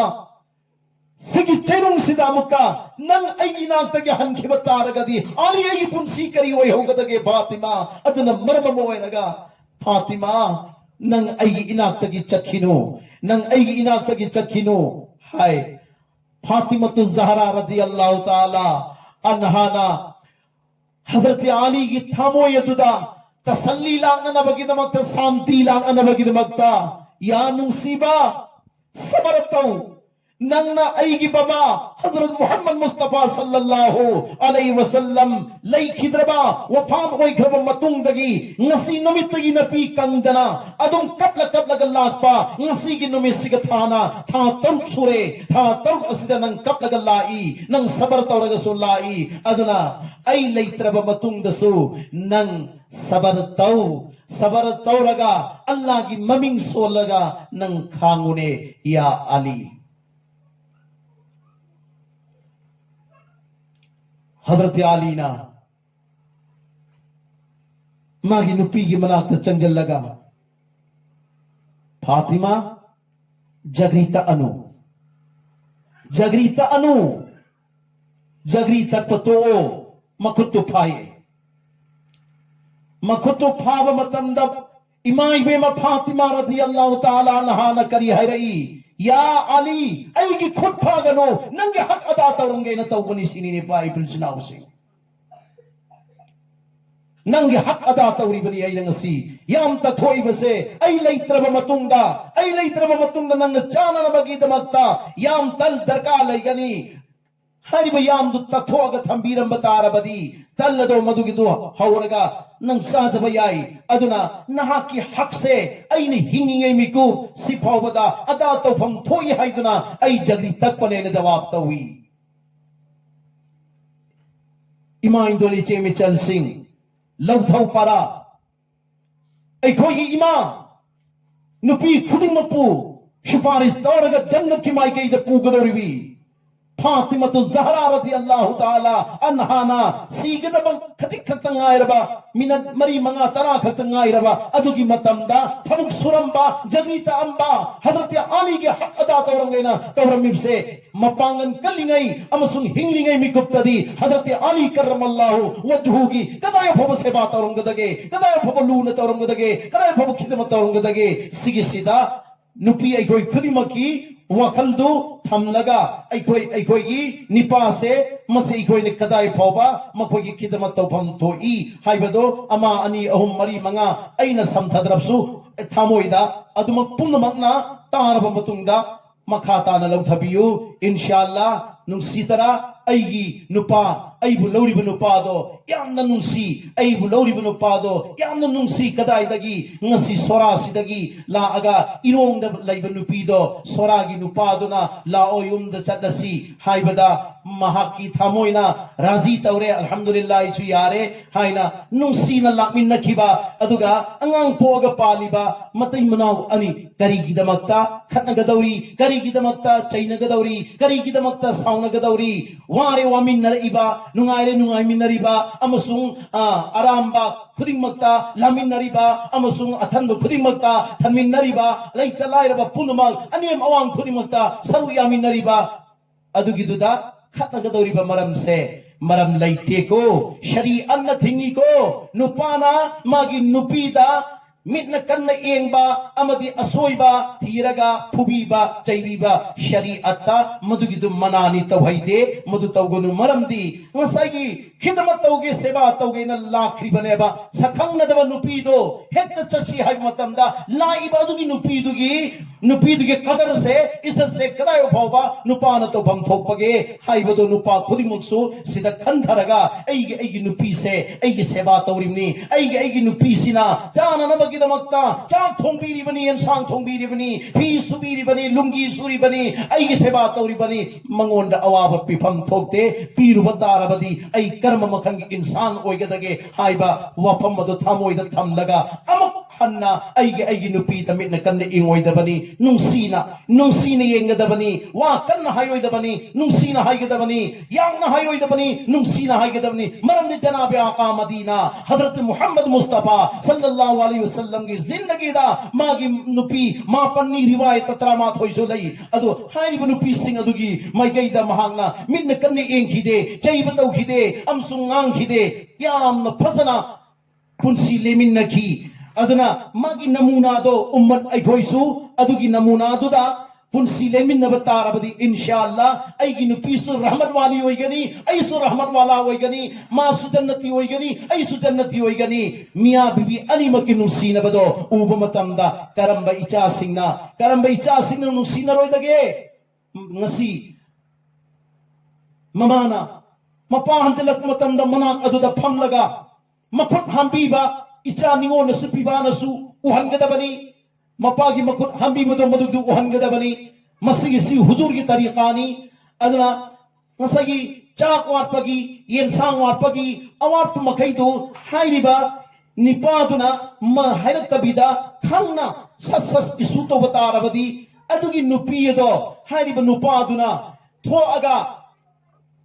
ꯁꯤꯒꯤ ꯆꯩꯅꯨꯡꯁꯤꯗ ꯑꯃꯨꯛꯀ ꯅꯪ ꯑꯩꯒꯤ ꯏꯅꯥꯛꯇꯒꯤ ꯍꯟꯈꯤꯕ ꯇꯥꯔꯒꯗꯤ ꯑꯂꯤ ꯑꯩꯒꯤ ꯄꯨꯟꯁꯤ ꯀꯔꯤ ꯑꯣꯏꯍꯧꯒꯗꯒꯦ ꯐꯥꯇꯤꯃꯥ? ꯑꯗꯨꯅ ꯃꯔꯝ ꯑꯃ ꯑꯣꯏꯔꯒ ꯐꯥꯇꯤꯃꯥ, ꯅꯪ ꯑꯩꯒꯤ ꯏꯅꯥꯛꯇꯒꯤ ꯆꯠꯈꯤꯅꯨ, ꯅꯪ ꯑꯩꯒꯤ ꯏꯅꯥꯛꯇꯒꯤ ꯆꯠꯈꯤꯅꯨ" ꯍꯥꯏ꯫ ꯐꯥꯇꯤꯃꯥꯇꯨ ꯖꯍꯔꯥ ꯔꯗꯤꯌꯜꯂꯥꯍꯨ ꯇꯥꯂꯥ ꯑꯟꯍꯥꯅ ꯍꯖꯔꯠ ꯑꯂꯤꯒꯤ ꯊꯃꯣꯏ ꯑꯗꯨꯗ ꯇꯁꯜꯂꯤ ꯂꯥꯛꯅꯅꯕꯒꯤꯗꯃꯛꯇ, ꯁꯥꯟꯇꯤ ꯂꯥꯛꯅꯅꯕꯒꯤꯗꯃꯛꯇ, "ꯌꯥ ꯅꯨꯡꯁꯤꯕ, ꯁꯕꯔ ꯇꯧ, ꯅꯪꯅ ꯑꯩꯒꯤ ꯕꯕꯥ ꯍꯖꯔꯠ ꯃꯨꯍꯝꯃꯗ ꯃꯨꯁꯇꯐꯥ ꯁꯜꯂꯜꯂꯥꯍꯨ ꯑꯂꯩꯍꯤ ꯋꯁꯜꯂꯝ ꯂꯩꯈꯤꯗ꯭ꯔꯕ, ꯋꯐꯥꯠ ꯑꯣꯏꯈ꯭ꯔꯕ ꯃꯇꯨꯡꯗꯒꯤ ꯉꯁꯤ ꯅꯨꯃꯤꯠꯇꯒꯤ ꯅꯥꯄꯤ ꯀꯪꯗꯅ ꯑꯗꯨꯝ ꯀꯞꯂ ꯀꯞꯂꯒ ꯂꯥꯛꯄ ꯉꯁꯤꯒꯤ ꯅꯨꯃꯤꯠꯁꯤꯒ ꯊꯥꯅ ꯊꯥ ꯇꯔꯨꯛ ꯁꯨꯔꯦ꯫ ꯊꯥ ꯇꯔꯨꯛ ꯑꯁꯤꯗ ꯅꯪ ꯀꯞꯂꯒ ꯂꯥꯛꯏ, ꯅꯪ ꯁꯕꯔ ꯇꯧꯔꯒꯁꯨ ꯂꯥꯛꯏ꯫ ꯑꯗꯨꯅ ꯑꯩ ꯂꯩꯇ꯭ꯔꯕ ꯃꯇꯨꯡꯗꯁꯨ ꯅꯪ ꯁꯕꯔ ꯇꯧ, ꯁꯕꯔ ꯇꯧꯔꯒ ꯑꯜꯂꯥꯒꯤ ꯃꯃꯤꯡ ꯁꯣꯜꯂꯒ ꯅꯪ ꯈꯥꯡꯉꯨꯅꯦ, ꯌꯥ ꯑꯂꯤ꯫ ꯍꯖꯔꯠ ꯑꯂꯤꯅ ꯃꯥꯒꯤ ꯅꯨꯄꯤꯒꯤ ꯃꯅꯥꯛꯇ ꯆꯪꯁꯤꯜꯂꯒ, "ꯐꯥꯇꯤꯃꯥ, ꯖꯒ꯭ꯔꯤ ꯇꯛꯑꯅꯨ, ꯖꯒ꯭ꯔꯤ ꯇꯛꯑꯅꯨ, ꯖꯒ꯭ꯔꯤ ꯇꯛꯄ ꯇꯣꯛꯑꯣ, ꯃꯈꯨꯠꯇꯨ ꯐꯥꯏ"꯫ ꯃꯈꯨꯠꯇꯨ ꯐꯥꯕ ꯃꯇꯝꯗ ꯏꯃꯥ ꯏꯕꯦꯝꯃ ꯐꯥꯇꯤꯃꯥ ꯔꯗꯤꯌꯜꯂꯥꯍꯨ ꯇꯥꯂꯥ ꯑꯟꯍꯥꯅ ꯀꯔꯤ ꯍꯥꯏꯔꯛꯏ? "ꯌꯥ ꯑꯂꯤ, ꯑꯩꯒꯤ ꯈꯨꯠ ꯐꯥꯒꯅꯨ, ꯅꯪꯒꯤ ꯍꯛ ꯑꯗꯥ ꯇꯧꯔꯝꯒꯦꯅ ꯇꯧꯕꯅꯤ", ꯁꯤꯅꯤꯅꯦ ꯄꯥ ꯏꯕꯨꯜ ꯏꯆꯤꯟ ꯏꯅꯥꯎꯁꯤꯡ꯫ ꯅꯪꯒꯤ ꯍꯛ ꯑꯗꯥ ꯇꯧꯔꯤꯕꯅꯤ ꯑꯩꯅ ꯉꯁꯤ꯫ ꯌꯥꯝ ꯇꯛꯊꯣꯛꯏꯕꯁꯦ ꯑꯩ ꯂꯩꯇ꯭ꯔꯕ ꯃꯇꯨꯡꯗ, ꯑꯩ ꯂꯩꯇ꯭ꯔꯕ ꯃꯇꯨꯡꯗ ꯅꯪꯅ ꯆꯥꯅꯅꯕꯒꯤꯗꯃꯛꯇ ꯌꯥꯝ ꯇꯜ ꯗꯔꯀꯥꯔ ꯂꯩꯒꯅꯤ꯫ ꯍꯥꯏꯔꯤꯕ ꯌꯥꯝꯗꯨ ꯇꯛꯊꯣꯛꯑꯒ ꯊꯝꯕꯤꯔꯝꯕ ꯇꯥꯔꯕꯗꯤ ꯇꯜ ꯑꯗꯣ ꯃꯗꯨꯒꯤꯗꯨ ꯍꯧꯔꯒ ꯅꯪ ꯆꯥꯖꯕ ꯌꯥꯏ꯫ ꯑꯗꯨꯅ ꯅꯍꯥꯛꯀꯤ ꯍꯛꯁꯦ ꯑꯩꯅ ꯍꯤꯡꯉꯤꯉꯩ ꯃꯤꯀꯨꯞ ꯁꯤ ꯐꯥꯎꯕꯗ ꯑꯗꯥ ꯇꯧꯐꯝ ꯊꯣꯛꯏ ꯍꯥꯏꯗꯨꯅ ꯑꯩ ꯖꯒ꯭ꯔꯤ ꯇꯛꯄꯅꯦꯅ ꯖꯋꯥꯕ ꯇꯧꯏ꯫ ꯏꯃꯥ ꯏꯟꯗꯣꯜ ꯏꯆꯦ ꯃꯤꯆꯜꯁꯤꯡ, ꯂꯧꯊꯧ ꯄꯔꯥ, ꯑꯩꯈꯣꯏꯒꯤ ꯏꯃꯥ ꯅꯨꯄꯤ ꯈꯨꯗꯤꯡꯃꯛꯄꯨ ꯁꯨꯄꯥꯔꯤꯁ ꯇꯧꯔꯒ ꯖꯟꯅꯠꯀꯤ ꯃꯥꯏꯀꯩꯗ ꯄꯨꯒꯗꯧꯔꯤꯕꯤ ꯐꯥꯇꯤꯃꯥꯇꯨ ꯖꯍꯔꯥ ꯔꯗꯤꯌꯜꯂꯥꯍꯨ ꯇꯥꯂꯥ ꯑꯟꯍꯥꯅ ꯁꯤꯒꯗꯕ ꯈꯖꯤꯛ ꯈꯛꯇ ꯉꯥꯏꯔꯕ, ꯃꯤꯅꯠ ꯃꯔꯤ, ꯃꯉꯥ, ꯇꯔꯥ ꯈꯛꯇ ꯉꯥꯏꯔꯕ ꯑꯗꯨꯒꯤ ꯃꯇꯝꯗ ꯊꯕꯛ ꯁꯨꯔꯝꯕ, ꯖꯒ꯭ꯔꯤ ꯇꯛꯑꯝꯕ, ꯍꯖꯔꯠ ꯑꯂꯤꯒꯤ ꯍꯛ ꯑꯗꯥ ꯇꯧꯔꯝꯂꯦꯅ ꯇꯧꯔꯝꯃꯤꯕꯁꯦ ꯃꯄꯥꯡꯒꯜ ꯀꯜꯂꯤꯉꯩ ꯑꯃꯁꯨꯡ ꯍꯤꯡꯂꯤꯉꯩ ꯃꯤꯀꯨꯞꯇꯗꯤ ꯍꯖꯔꯠ ꯑꯂꯤ ꯀꯔꯔꯃꯜꯂꯥꯍꯨ ꯋꯖꯍꯨꯒꯤ ꯀꯗꯥꯏ ꯐꯥꯎꯕ ꯁꯦꯕꯥ ꯇꯧꯔꯝꯒꯗꯒꯦ, ꯀꯗꯥꯏ ꯐꯥꯎꯕ ꯂꯨꯅ ꯇꯧꯔꯝꯒꯗꯒꯦ, ꯀꯗꯥꯏ ꯐꯥꯎꯕ ꯈꯤꯗꯃꯠ ꯇꯧꯔꯝꯒꯗꯒꯦ? ꯁꯤꯒꯤꯁꯤꯗ ꯅꯨꯄꯤ ꯑꯩꯈꯣꯏ ꯈꯨꯗꯤꯡꯃꯛꯀꯤ ꯋꯥꯈꯜꯗꯨ ꯊꯝꯂꯒ ꯑꯩꯈꯣꯏ, ꯑꯩꯈꯣꯏꯒꯤ ꯅꯤꯄꯥꯁꯦ ꯃꯁꯤ ꯑꯩꯈꯣꯏꯅ ꯀꯗꯥꯏ ꯐꯥꯎꯕ ꯃꯈꯣꯏꯒꯤ ꯈꯤꯗꯃꯠ ꯇꯧꯐꯝ ꯊꯣꯛꯏ ꯍꯥꯏꯕꯗꯣ ꯑꯃ, ꯑꯅꯤ, ꯑꯍꯨꯝ, ꯃꯔꯤ, ꯃꯉꯥ ꯑꯩꯅ ꯁꯝꯊꯗ꯭ꯔꯕꯁꯨ ꯊꯃꯣꯏꯗ ꯑꯗꯨꯃꯛ ꯄꯨꯝꯅꯃꯛꯅ ꯇꯥꯔꯕ ꯃꯇꯨꯡꯗ ꯃꯈꯥ ꯇꯥꯅ ꯂꯧꯊꯕꯤꯌꯨ, ꯏꯟꯁꯥ ꯑꯜꯂꯥ꯫ ꯅꯨꯡꯁꯤꯗꯔꯥ? ꯑꯩꯒꯤ ꯅꯨꯄꯥ, ꯑꯩꯕꯨ ꯂꯧꯔꯤꯕ ꯅꯨꯄꯥꯗꯣ ꯌꯥꯝꯅ ꯅꯨꯡꯁꯤ, ꯑꯩꯕꯨ ꯂꯧꯔꯤꯕ ꯅꯨꯄꯥꯗꯣ ꯌꯥꯝꯅ ꯅꯨꯡꯁꯤ꯫ ꯀꯗꯥꯏꯗꯒꯤ? ꯉꯁꯤ ꯁꯣꯔꯥꯁꯤꯗꯒꯤ ꯂꯥꯛꯑꯒ ꯏꯔꯣꯡꯗ ꯂꯩꯕ ꯅꯨꯄꯤꯗꯣ, ꯁꯣꯔꯥꯒꯤ ꯅꯨꯄꯥꯗꯨꯅ "ꯂꯥꯛꯑꯣ, ꯌꯨꯝꯗ ꯆꯠꯂꯁꯤ" ꯍꯥꯏꯕꯗ ꯃꯍꯥꯛꯀꯤ ꯊꯃꯣꯏꯅ ꯔꯥꯖꯤ ꯇꯧꯔꯦ, "ꯑꯜꯍꯝꯗꯨꯂꯤꯜꯂꯥ, ꯑꯩꯁꯨ ꯌꯥꯔꯦ" ꯍꯥꯏꯅ ꯅꯨꯡꯁꯤꯅ ꯂꯥꯛꯃꯤꯟꯅꯈꯤꯕ꯫ ꯑꯗꯨꯒ ꯑꯉꯥꯡ ꯄꯣꯛꯑꯒ ꯄꯥꯜꯂꯤꯕ ꯃꯇꯩ ꯃꯅꯥꯎ ꯑꯅꯤ ꯀꯔꯤꯒꯤꯗꯃꯛꯇ ꯈꯠꯅꯒꯗꯧꯔꯤ? ꯀꯔꯤꯒꯤꯗꯃꯛꯇ ꯆꯩꯅꯒꯗꯧꯔꯤ? ꯀꯔꯤꯒꯤꯗꯃꯛꯇ ꯁꯥꯎꯅꯒꯗꯧꯔꯤ? ꯋꯥꯔꯦ ꯋꯥꯃꯤꯟꯅꯔꯛꯏꯕ, ꯅꯨꯡꯉꯥꯏꯔꯦ ꯅꯨꯡꯉꯥꯏꯃꯤꯟꯅꯔꯤꯕ, ꯑꯃꯁꯨꯡ, ꯑ, ꯑꯔꯥꯝꯕ ꯈꯨꯗꯤꯡꯃꯛꯇ ꯂꯥꯃꯤꯟꯅꯔꯤꯕ, ꯑꯃꯁꯨꯡ ꯑꯊꯟꯕ ꯈꯨꯗꯤꯡꯃꯛꯇ ꯊꯟꯃꯤꯟꯅꯔꯤꯕ, ꯂꯩꯇ ꯂꯥꯏꯔꯕ ꯄꯨꯝꯅꯃꯛ, ꯑꯅꯦꯝ ꯑꯋꯥꯡ ꯈꯨꯗꯤꯡꯃꯛꯇ ꯁꯔꯨꯛ ꯌꯥꯃꯤꯟꯅꯔꯤꯕ, ꯑꯗꯨꯒꯤꯗꯨꯗ ꯈꯠꯅꯒꯗꯧꯔꯤꯕ ꯃꯔꯝꯁꯦ ꯃꯔꯝ ꯂꯩꯇꯦꯀꯣ꯫ ꯁꯔꯤꯑꯠꯅ ꯊꯤꯡꯉꯤꯀꯣ꯫ ꯅꯨꯄꯥꯅ ꯃꯥꯒꯤ ꯅꯨꯄꯤꯗ ꯃꯤꯠꯅ ꯀꯟꯅ ꯌꯦꯡꯕ ꯑꯃꯗꯤ ꯑꯁꯣꯏꯕ ꯊꯤꯔꯒ ꯐꯨꯕꯤꯕ, ꯆꯩꯕꯤꯕ, ꯁꯔꯤꯑꯠꯇ ꯃꯗꯨꯒꯤꯗꯨ ꯃꯅꯥꯅꯤ, ꯇꯧꯍꯩꯗꯦ, ꯃꯗꯨ ꯇꯧꯒꯅꯨ꯫ ꯃꯔꯝꯗꯤ ꯉꯁꯥꯏꯒꯤ ꯈꯤꯗꯃꯠ ꯇꯧꯒꯦ, ꯁꯦꯕꯥ ꯇꯧꯒꯦꯅ ꯂꯥꯛꯈ꯭ꯔꯤꯕꯅꯦꯕ ꯁꯛꯈꯪꯅꯗꯕ ꯅꯨꯄꯤꯗꯣ꯫ ꯍꯦꯛꯇ ꯆꯠꯁꯤ ꯍꯥꯏꯕ ꯃꯇꯝꯗ ꯂꯥꯛꯏꯕ ꯑꯗꯨꯒꯤ ꯅꯨꯄꯤꯗꯨꯒꯤ, ꯅꯨꯄꯤꯗꯨꯒꯤ ꯀꯗꯔꯁꯦ, ꯏꯖꯠꯁꯦ ꯀꯗꯥꯏ ꯐꯥꯎꯕ ꯅꯨꯄꯥꯅ ꯇꯧꯐꯝ ꯊꯣꯛꯄꯒꯦ ꯍꯥꯏꯕꯗꯣ ꯅꯨꯄꯥ ꯈꯨꯗꯤꯡꯃꯛꯁꯨ ꯁꯤꯗ ꯈꯟꯊꯔꯒ, "ꯑꯩꯒꯤ, ꯑꯩꯒꯤ ꯅꯨꯄꯤꯁꯦ ꯑꯩꯒꯤ ꯁꯦꯕꯥ ꯇꯧꯔꯤꯕꯅꯤ, ꯑꯩꯒꯤ, ꯑꯩꯒꯤ ꯅꯨꯄꯤꯁꯤꯅ ꯆꯥꯅꯅꯕꯒꯤꯗꯃꯛꯇ ꯆꯥꯛ ꯊꯣꯡꯕꯤꯔꯤꯕꯅꯤ, ꯑꯦꯟꯁꯥꯡ ꯊꯣꯡꯕꯤꯔꯤꯕꯅꯤ, ꯐꯤ ꯁꯨꯕꯤꯔꯤꯕꯅꯤ, ꯂꯨꯡꯒꯤ ꯁꯨꯔꯤꯕꯅꯤ, ꯑꯩꯒꯤ ꯁꯦꯕꯥ ꯇꯧꯔꯤꯕꯅꯤ, ꯃꯉꯣꯟꯗ ꯑꯋꯥꯕ ꯄꯤꯐꯝ ꯊꯣꯛꯇꯦ, ꯄꯤꯔꯨꯕ ꯇꯥꯔꯕꯗꯤ ꯑꯩ ꯀꯔꯝꯕ ꯃꯈꯜꯒꯤ ꯏꯟꯁꯥꯟ ꯑꯣꯏꯒꯗꯒꯦ?" ꯍꯥꯏꯕ ꯋꯥꯐꯝ ꯑꯗꯨ ꯊꯃꯣꯏꯗ ꯊꯝꯂꯒ ꯑꯃꯨꯛ ꯍꯟꯅ ꯑꯩꯒꯤ, ꯑꯩꯒꯤ ꯅꯨꯄꯤꯗ ꯃꯤꯠꯅ ꯀꯟꯅ ꯌꯦꯡꯉꯣꯏꯗꯕꯅꯤ, ꯅꯨꯡꯁꯤꯅ, ꯅꯨꯡꯁꯤꯅ ꯌꯦꯡꯒꯗꯕꯅꯤ, ꯋꯥ ꯀꯟꯅ ꯍꯥꯏꯔꯣꯏꯗꯕꯅꯤ, ꯅꯨꯡꯁꯤꯅ ꯍꯥꯏꯒꯗꯕꯅꯤ, ꯌꯥꯝꯅ ꯍꯥꯏꯔꯣꯏꯗꯕꯅꯤ, ꯅꯨꯡꯁꯤꯅ ꯍꯥꯏꯒꯗꯕꯅꯤ꯫ ꯃꯔꯝꯗꯤ ꯖꯅꯥꯕꯦ ꯑꯥꯀꯥ ꯃꯗꯤꯅꯥ ꯍꯖꯔꯠ ꯃꯨꯍꯝꯃꯗ ꯃꯨꯁꯇꯐꯥ ꯁꯜꯂꯜꯂꯥꯍꯨ ꯑꯂꯩꯍꯤ ꯋꯁꯜꯂꯝꯒꯤ ꯖꯤꯟꯗꯒꯤꯗ ꯃꯥꯒꯤ ꯅꯨꯄꯤ ꯃꯥꯄꯟꯅꯤ, ꯔꯤꯋꯥꯌꯠ ꯇꯔꯥꯃꯥꯊꯣꯏꯁꯨ ꯂꯩ꯫ ꯑꯗꯨ ꯍꯥꯏꯔꯤꯕ ꯅꯨꯄꯤꯁꯤꯡ ꯑꯗꯨꯒꯤ ꯃꯥꯏꯀꯩꯗ ꯃꯍꯥꯛꯅ ꯃꯤꯠꯅ ꯀꯟꯅ ꯌꯦꯡꯈꯤꯗꯦ, ꯆꯩꯕ ꯇꯧꯈꯤꯗꯦ, ꯑꯃꯁꯨꯡ ꯉꯥꯡꯈꯤꯗꯦ꯫ ꯌꯥꯝꯅ ꯐꯖꯅ ꯄꯨꯟꯁꯤ ꯂꯦꯟꯃꯤꯟꯅꯈꯤ꯫ ꯑꯗꯨꯅ ꯃꯥꯒꯤ ꯅꯃꯨꯅꯥꯗꯣ ꯎꯝꯃꯠ ꯑꯩꯈꯣꯏꯁꯨ ꯑꯗꯨꯒꯤ ꯅꯃꯨꯅꯥꯗꯨꯗ ꯄꯨꯟꯁꯤ ꯂꯦꯟꯃꯤꯟꯅꯕ ꯇꯥꯔꯕꯗꯤ, ꯏꯟꯁꯥ ꯑꯜꯂꯥ, ꯑꯩꯒꯤ ꯅꯨꯄꯤꯁꯨ ꯔꯍꯃꯠ ꯋꯥꯂꯤ ꯑꯣꯏꯒꯅꯤ, ꯑꯩꯁꯨ ꯔꯍꯃꯠ ꯋꯥꯂꯥ ꯑꯣꯏꯒꯅꯤ, ꯃꯥꯁꯨ ꯖꯟꯅꯇꯤ ꯑꯣꯏꯒꯅꯤ, ꯑꯩꯁꯨ ꯖꯟꯅꯇꯤ ꯑꯣꯏꯒꯅꯤ꯫ ꯃꯤꯌꯥ ꯕꯤꯕꯤ ꯑꯅꯤꯃꯛꯀꯤ ꯅꯨꯡꯁꯤꯅꯕꯗꯣ ꯎꯕ ꯃꯇꯝꯗ ꯀꯔꯝꯕ ꯏꯆꯥꯁꯤꯡꯅ, ꯀꯔꯝꯕ ꯏꯆꯥꯁꯤꯡꯅ ꯅꯨꯡꯁꯤꯅꯔꯣꯏꯗꯒꯦ? ꯉꯁꯤ ꯃꯃꯥꯅ, ꯃꯄꯥ ꯍꯟꯖꯤꯜꯂꯛꯄ ꯃꯇꯝꯗ ꯃꯅꯥꯛ ꯑꯗꯨꯗ ꯐꯝꯂꯒ ꯃꯈꯨꯠ ꯍꯥꯝꯕꯤꯕ ꯏꯆꯥ ꯅꯤꯉꯣꯜꯅꯁꯨ ꯄꯤꯕꯥꯅꯁꯨ ꯎꯍꯟꯒꯗꯕꯅꯤ꯫ ꯃꯄꯥꯒꯤ ꯃꯈꯨꯠ ꯍꯥꯝꯕꯤꯕꯗꯣ ꯃꯗꯨꯗꯨ ꯎꯍꯟꯒꯗꯕꯅꯤ꯫ ꯃꯁꯤꯒꯤꯁꯤ ꯍꯨꯖꯨꯔꯒꯤ ꯇꯔꯤꯀꯥꯅꯤ꯫ ꯑꯗꯨꯅ ꯉꯁꯥꯏꯒꯤ ꯆꯥꯛ ꯋꯥꯠꯄꯒꯤ, ꯌꯦꯟꯁꯥꯡ ꯋꯥꯠꯄꯒꯤ ꯑꯋꯥꯠꯄ ꯃꯈꯩꯗꯨ ꯍꯥꯏꯔꯤꯕ ꯅꯤꯄꯥꯗꯨꯅ ꯃ-, ꯍꯥꯏꯔꯛꯇꯕꯤꯗ ꯈꯪꯅ ꯁꯠ ꯁꯠ ꯏꯁꯨ ꯇꯧꯕ ꯇꯥꯔꯕꯗꯤ, ꯑꯗꯨꯒꯤ ꯅꯨꯄꯤ ꯑꯗꯣ ꯍꯥꯏꯔꯤꯕ ꯅꯨꯄꯥꯗꯨꯅ ꯊꯣꯛꯑꯒ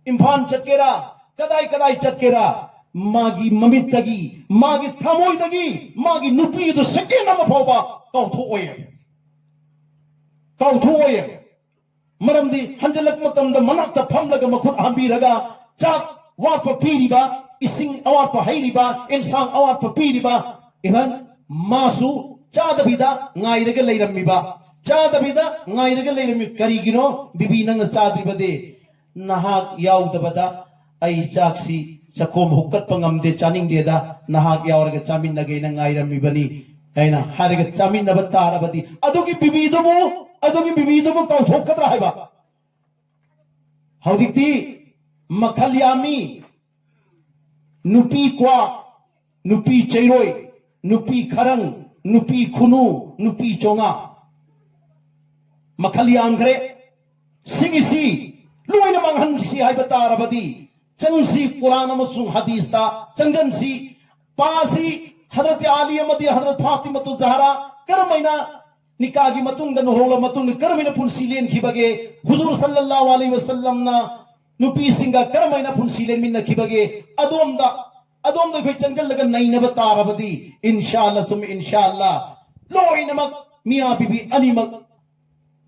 ꯏꯝꯐꯥꯜ ꯆꯠꯀꯦꯔꯥ, ꯀꯗꯥꯏ ꯀꯗꯥꯏ ꯆꯠꯀꯦꯔꯥ, ꯃꯥꯒꯤ ꯃꯃꯤꯠꯇꯒꯤ, ꯃꯥꯒꯤ ꯊꯃꯣꯏꯗꯒꯤ ꯃꯥꯒꯤ ꯅꯨꯄꯤ ꯑꯗꯨ ꯁꯦꯀꯦꯟ ꯑꯃ ꯐꯥꯎꯕ ꯀꯥꯎꯊꯣꯛꯑꯣꯏ, ꯀꯥꯎꯊꯣꯛꯑꯣꯏ꯫ ꯃꯔꯝꯗꯤ ꯍꯟꯖꯤꯜꯂꯛꯄ ꯃꯇꯝꯗ ꯃꯅꯥꯛꯇ ꯐꯝꯂꯒ ꯃꯈꯨꯠ ꯍꯥꯝꯕꯤꯔꯒ ꯆꯥꯛ ꯋꯥꯠꯄ ꯄꯤꯔꯤꯕ, ꯏꯁꯤꯡ ꯑꯋꯥꯠꯄ ꯍꯩꯔꯤꯕ, ꯏꯟꯁꯥꯡ ꯑꯋꯥꯠꯄ ꯄꯤꯔꯤꯕ, even ꯃꯥꯁꯨ ꯆꯥꯗꯕꯤꯗ ꯉꯥꯏꯔꯒ ꯂꯩꯔꯝꯃꯤꯕ, ꯆꯥꯗꯕꯤꯗ ꯉꯥꯏꯔꯒ ꯂꯩꯔꯝꯃꯤ꯫ ꯀꯔꯤꯒꯤꯅꯣ ꯕꯤꯕꯤ ꯅꯪꯅ ꯆꯥꯗ꯭ꯔꯤꯕꯗꯤ? ꯅꯍꯥꯛ ꯌꯥꯎꯗꯕꯗ ꯑꯩ ꯆꯥꯛꯁꯤ ꯆꯈꯣꯝ ꯍꯨꯛꯀꯠꯄ ꯉꯝꯗꯦ, ꯆꯥꯅꯤꯡꯗꯦꯗ, ꯅꯍꯥꯛ ꯌꯥꯎꯔꯒ ꯆꯥꯃꯤꯟꯅꯒꯦꯅ ꯉꯥꯏꯔꯝꯃꯤꯕꯅꯤ ꯍꯥꯏꯅ ꯍꯥꯏꯔꯒ ꯆꯥꯃꯤꯟꯅꯕ ꯇꯥꯔꯕꯗꯤ, ꯑꯗꯨꯒꯤ ꯕꯤꯕꯤꯗꯨꯕꯨ, ꯑꯗꯨꯒꯤ ꯕꯤꯕꯤꯗꯨꯕꯨ ꯀꯥꯎꯊꯣꯛꯀꯗ꯭ꯔꯥ ꯍꯥꯏꯕ? ꯍꯧꯖꯤꯛꯇꯤ ꯃꯈꯜ ꯌꯥꯝꯃꯤ꯫ ꯅꯨꯄꯤ ꯀ꯭ꯋꯥꯛ, ꯅꯨꯄꯤ ꯆꯩꯔꯣꯏ, ꯅꯨꯄꯤ ꯈꯔꯪ, ꯅꯨꯄꯤ ꯈꯨꯅꯨ, ꯅꯨꯄꯤ ꯆꯣꯉꯥ, ꯃꯈꯜ ꯌꯥꯝꯈ꯭ꯔꯦ꯫ ꯁꯤꯒꯤꯁꯤ ꯂꯣꯏꯅ ꯃꯥꯡꯍꯟꯁꯤ ꯍꯥꯏꯕ ꯇꯥꯔꯕꯗꯤ, ꯆꯪꯁꯤ ꯀꯨꯔꯥꯟ ꯑꯃꯁꯨꯡ ꯍꯗꯤꯁꯇ ꯆꯪꯁꯤꯟꯁꯤ, ꯄꯥꯁꯤ꯫ ꯍꯗꯔꯠ ꯑꯂꯤ ꯑꯃꯗꯤ ꯍꯗꯔꯠ ꯐꯥꯇꯤꯃꯇꯨ ꯖꯍꯔꯥ ꯀꯔꯝꯍꯥꯏꯅ ꯅꯤꯀꯥꯒꯤ ꯃꯇꯨꯡꯗ, ꯂꯨꯍꯣꯡꯂꯕ ꯃꯇꯨꯡꯗ ꯀꯔꯝꯍꯥꯏꯅ ꯄꯨꯟꯁꯤ ꯂꯦꯟꯈꯤꯕꯒꯦ? ꯍꯨꯖꯨꯔ ꯁꯜꯂꯜꯂꯥꯍꯨ ꯑꯂꯩꯍꯤ ꯋꯁꯜꯂꯝꯅ ꯅꯨꯄꯤꯁꯤꯡꯒ ꯀꯔꯝꯍꯥꯏꯅ ꯄꯨꯟꯁꯤ ꯂꯦꯟꯃꯤꯟꯅꯈꯤꯕꯒꯦ? ꯑꯗꯣꯝꯗ, ꯑꯗꯣꯝꯗ ꯑꯩꯈꯣꯏ ꯆꯪꯁꯤꯜꯂꯒ ꯅꯩꯅꯕ ꯇꯥꯔꯕꯗꯤ, ꯏꯟꯁꯥ ꯑꯜꯂꯥ, ꯆꯨꯝꯃꯤ, ꯏꯟꯁꯥ ꯑꯜꯂꯥ, ꯂꯣꯏꯅꯃꯛ ꯃꯤꯌꯥ ꯕꯤꯕꯤ ꯑꯅꯤꯃꯛ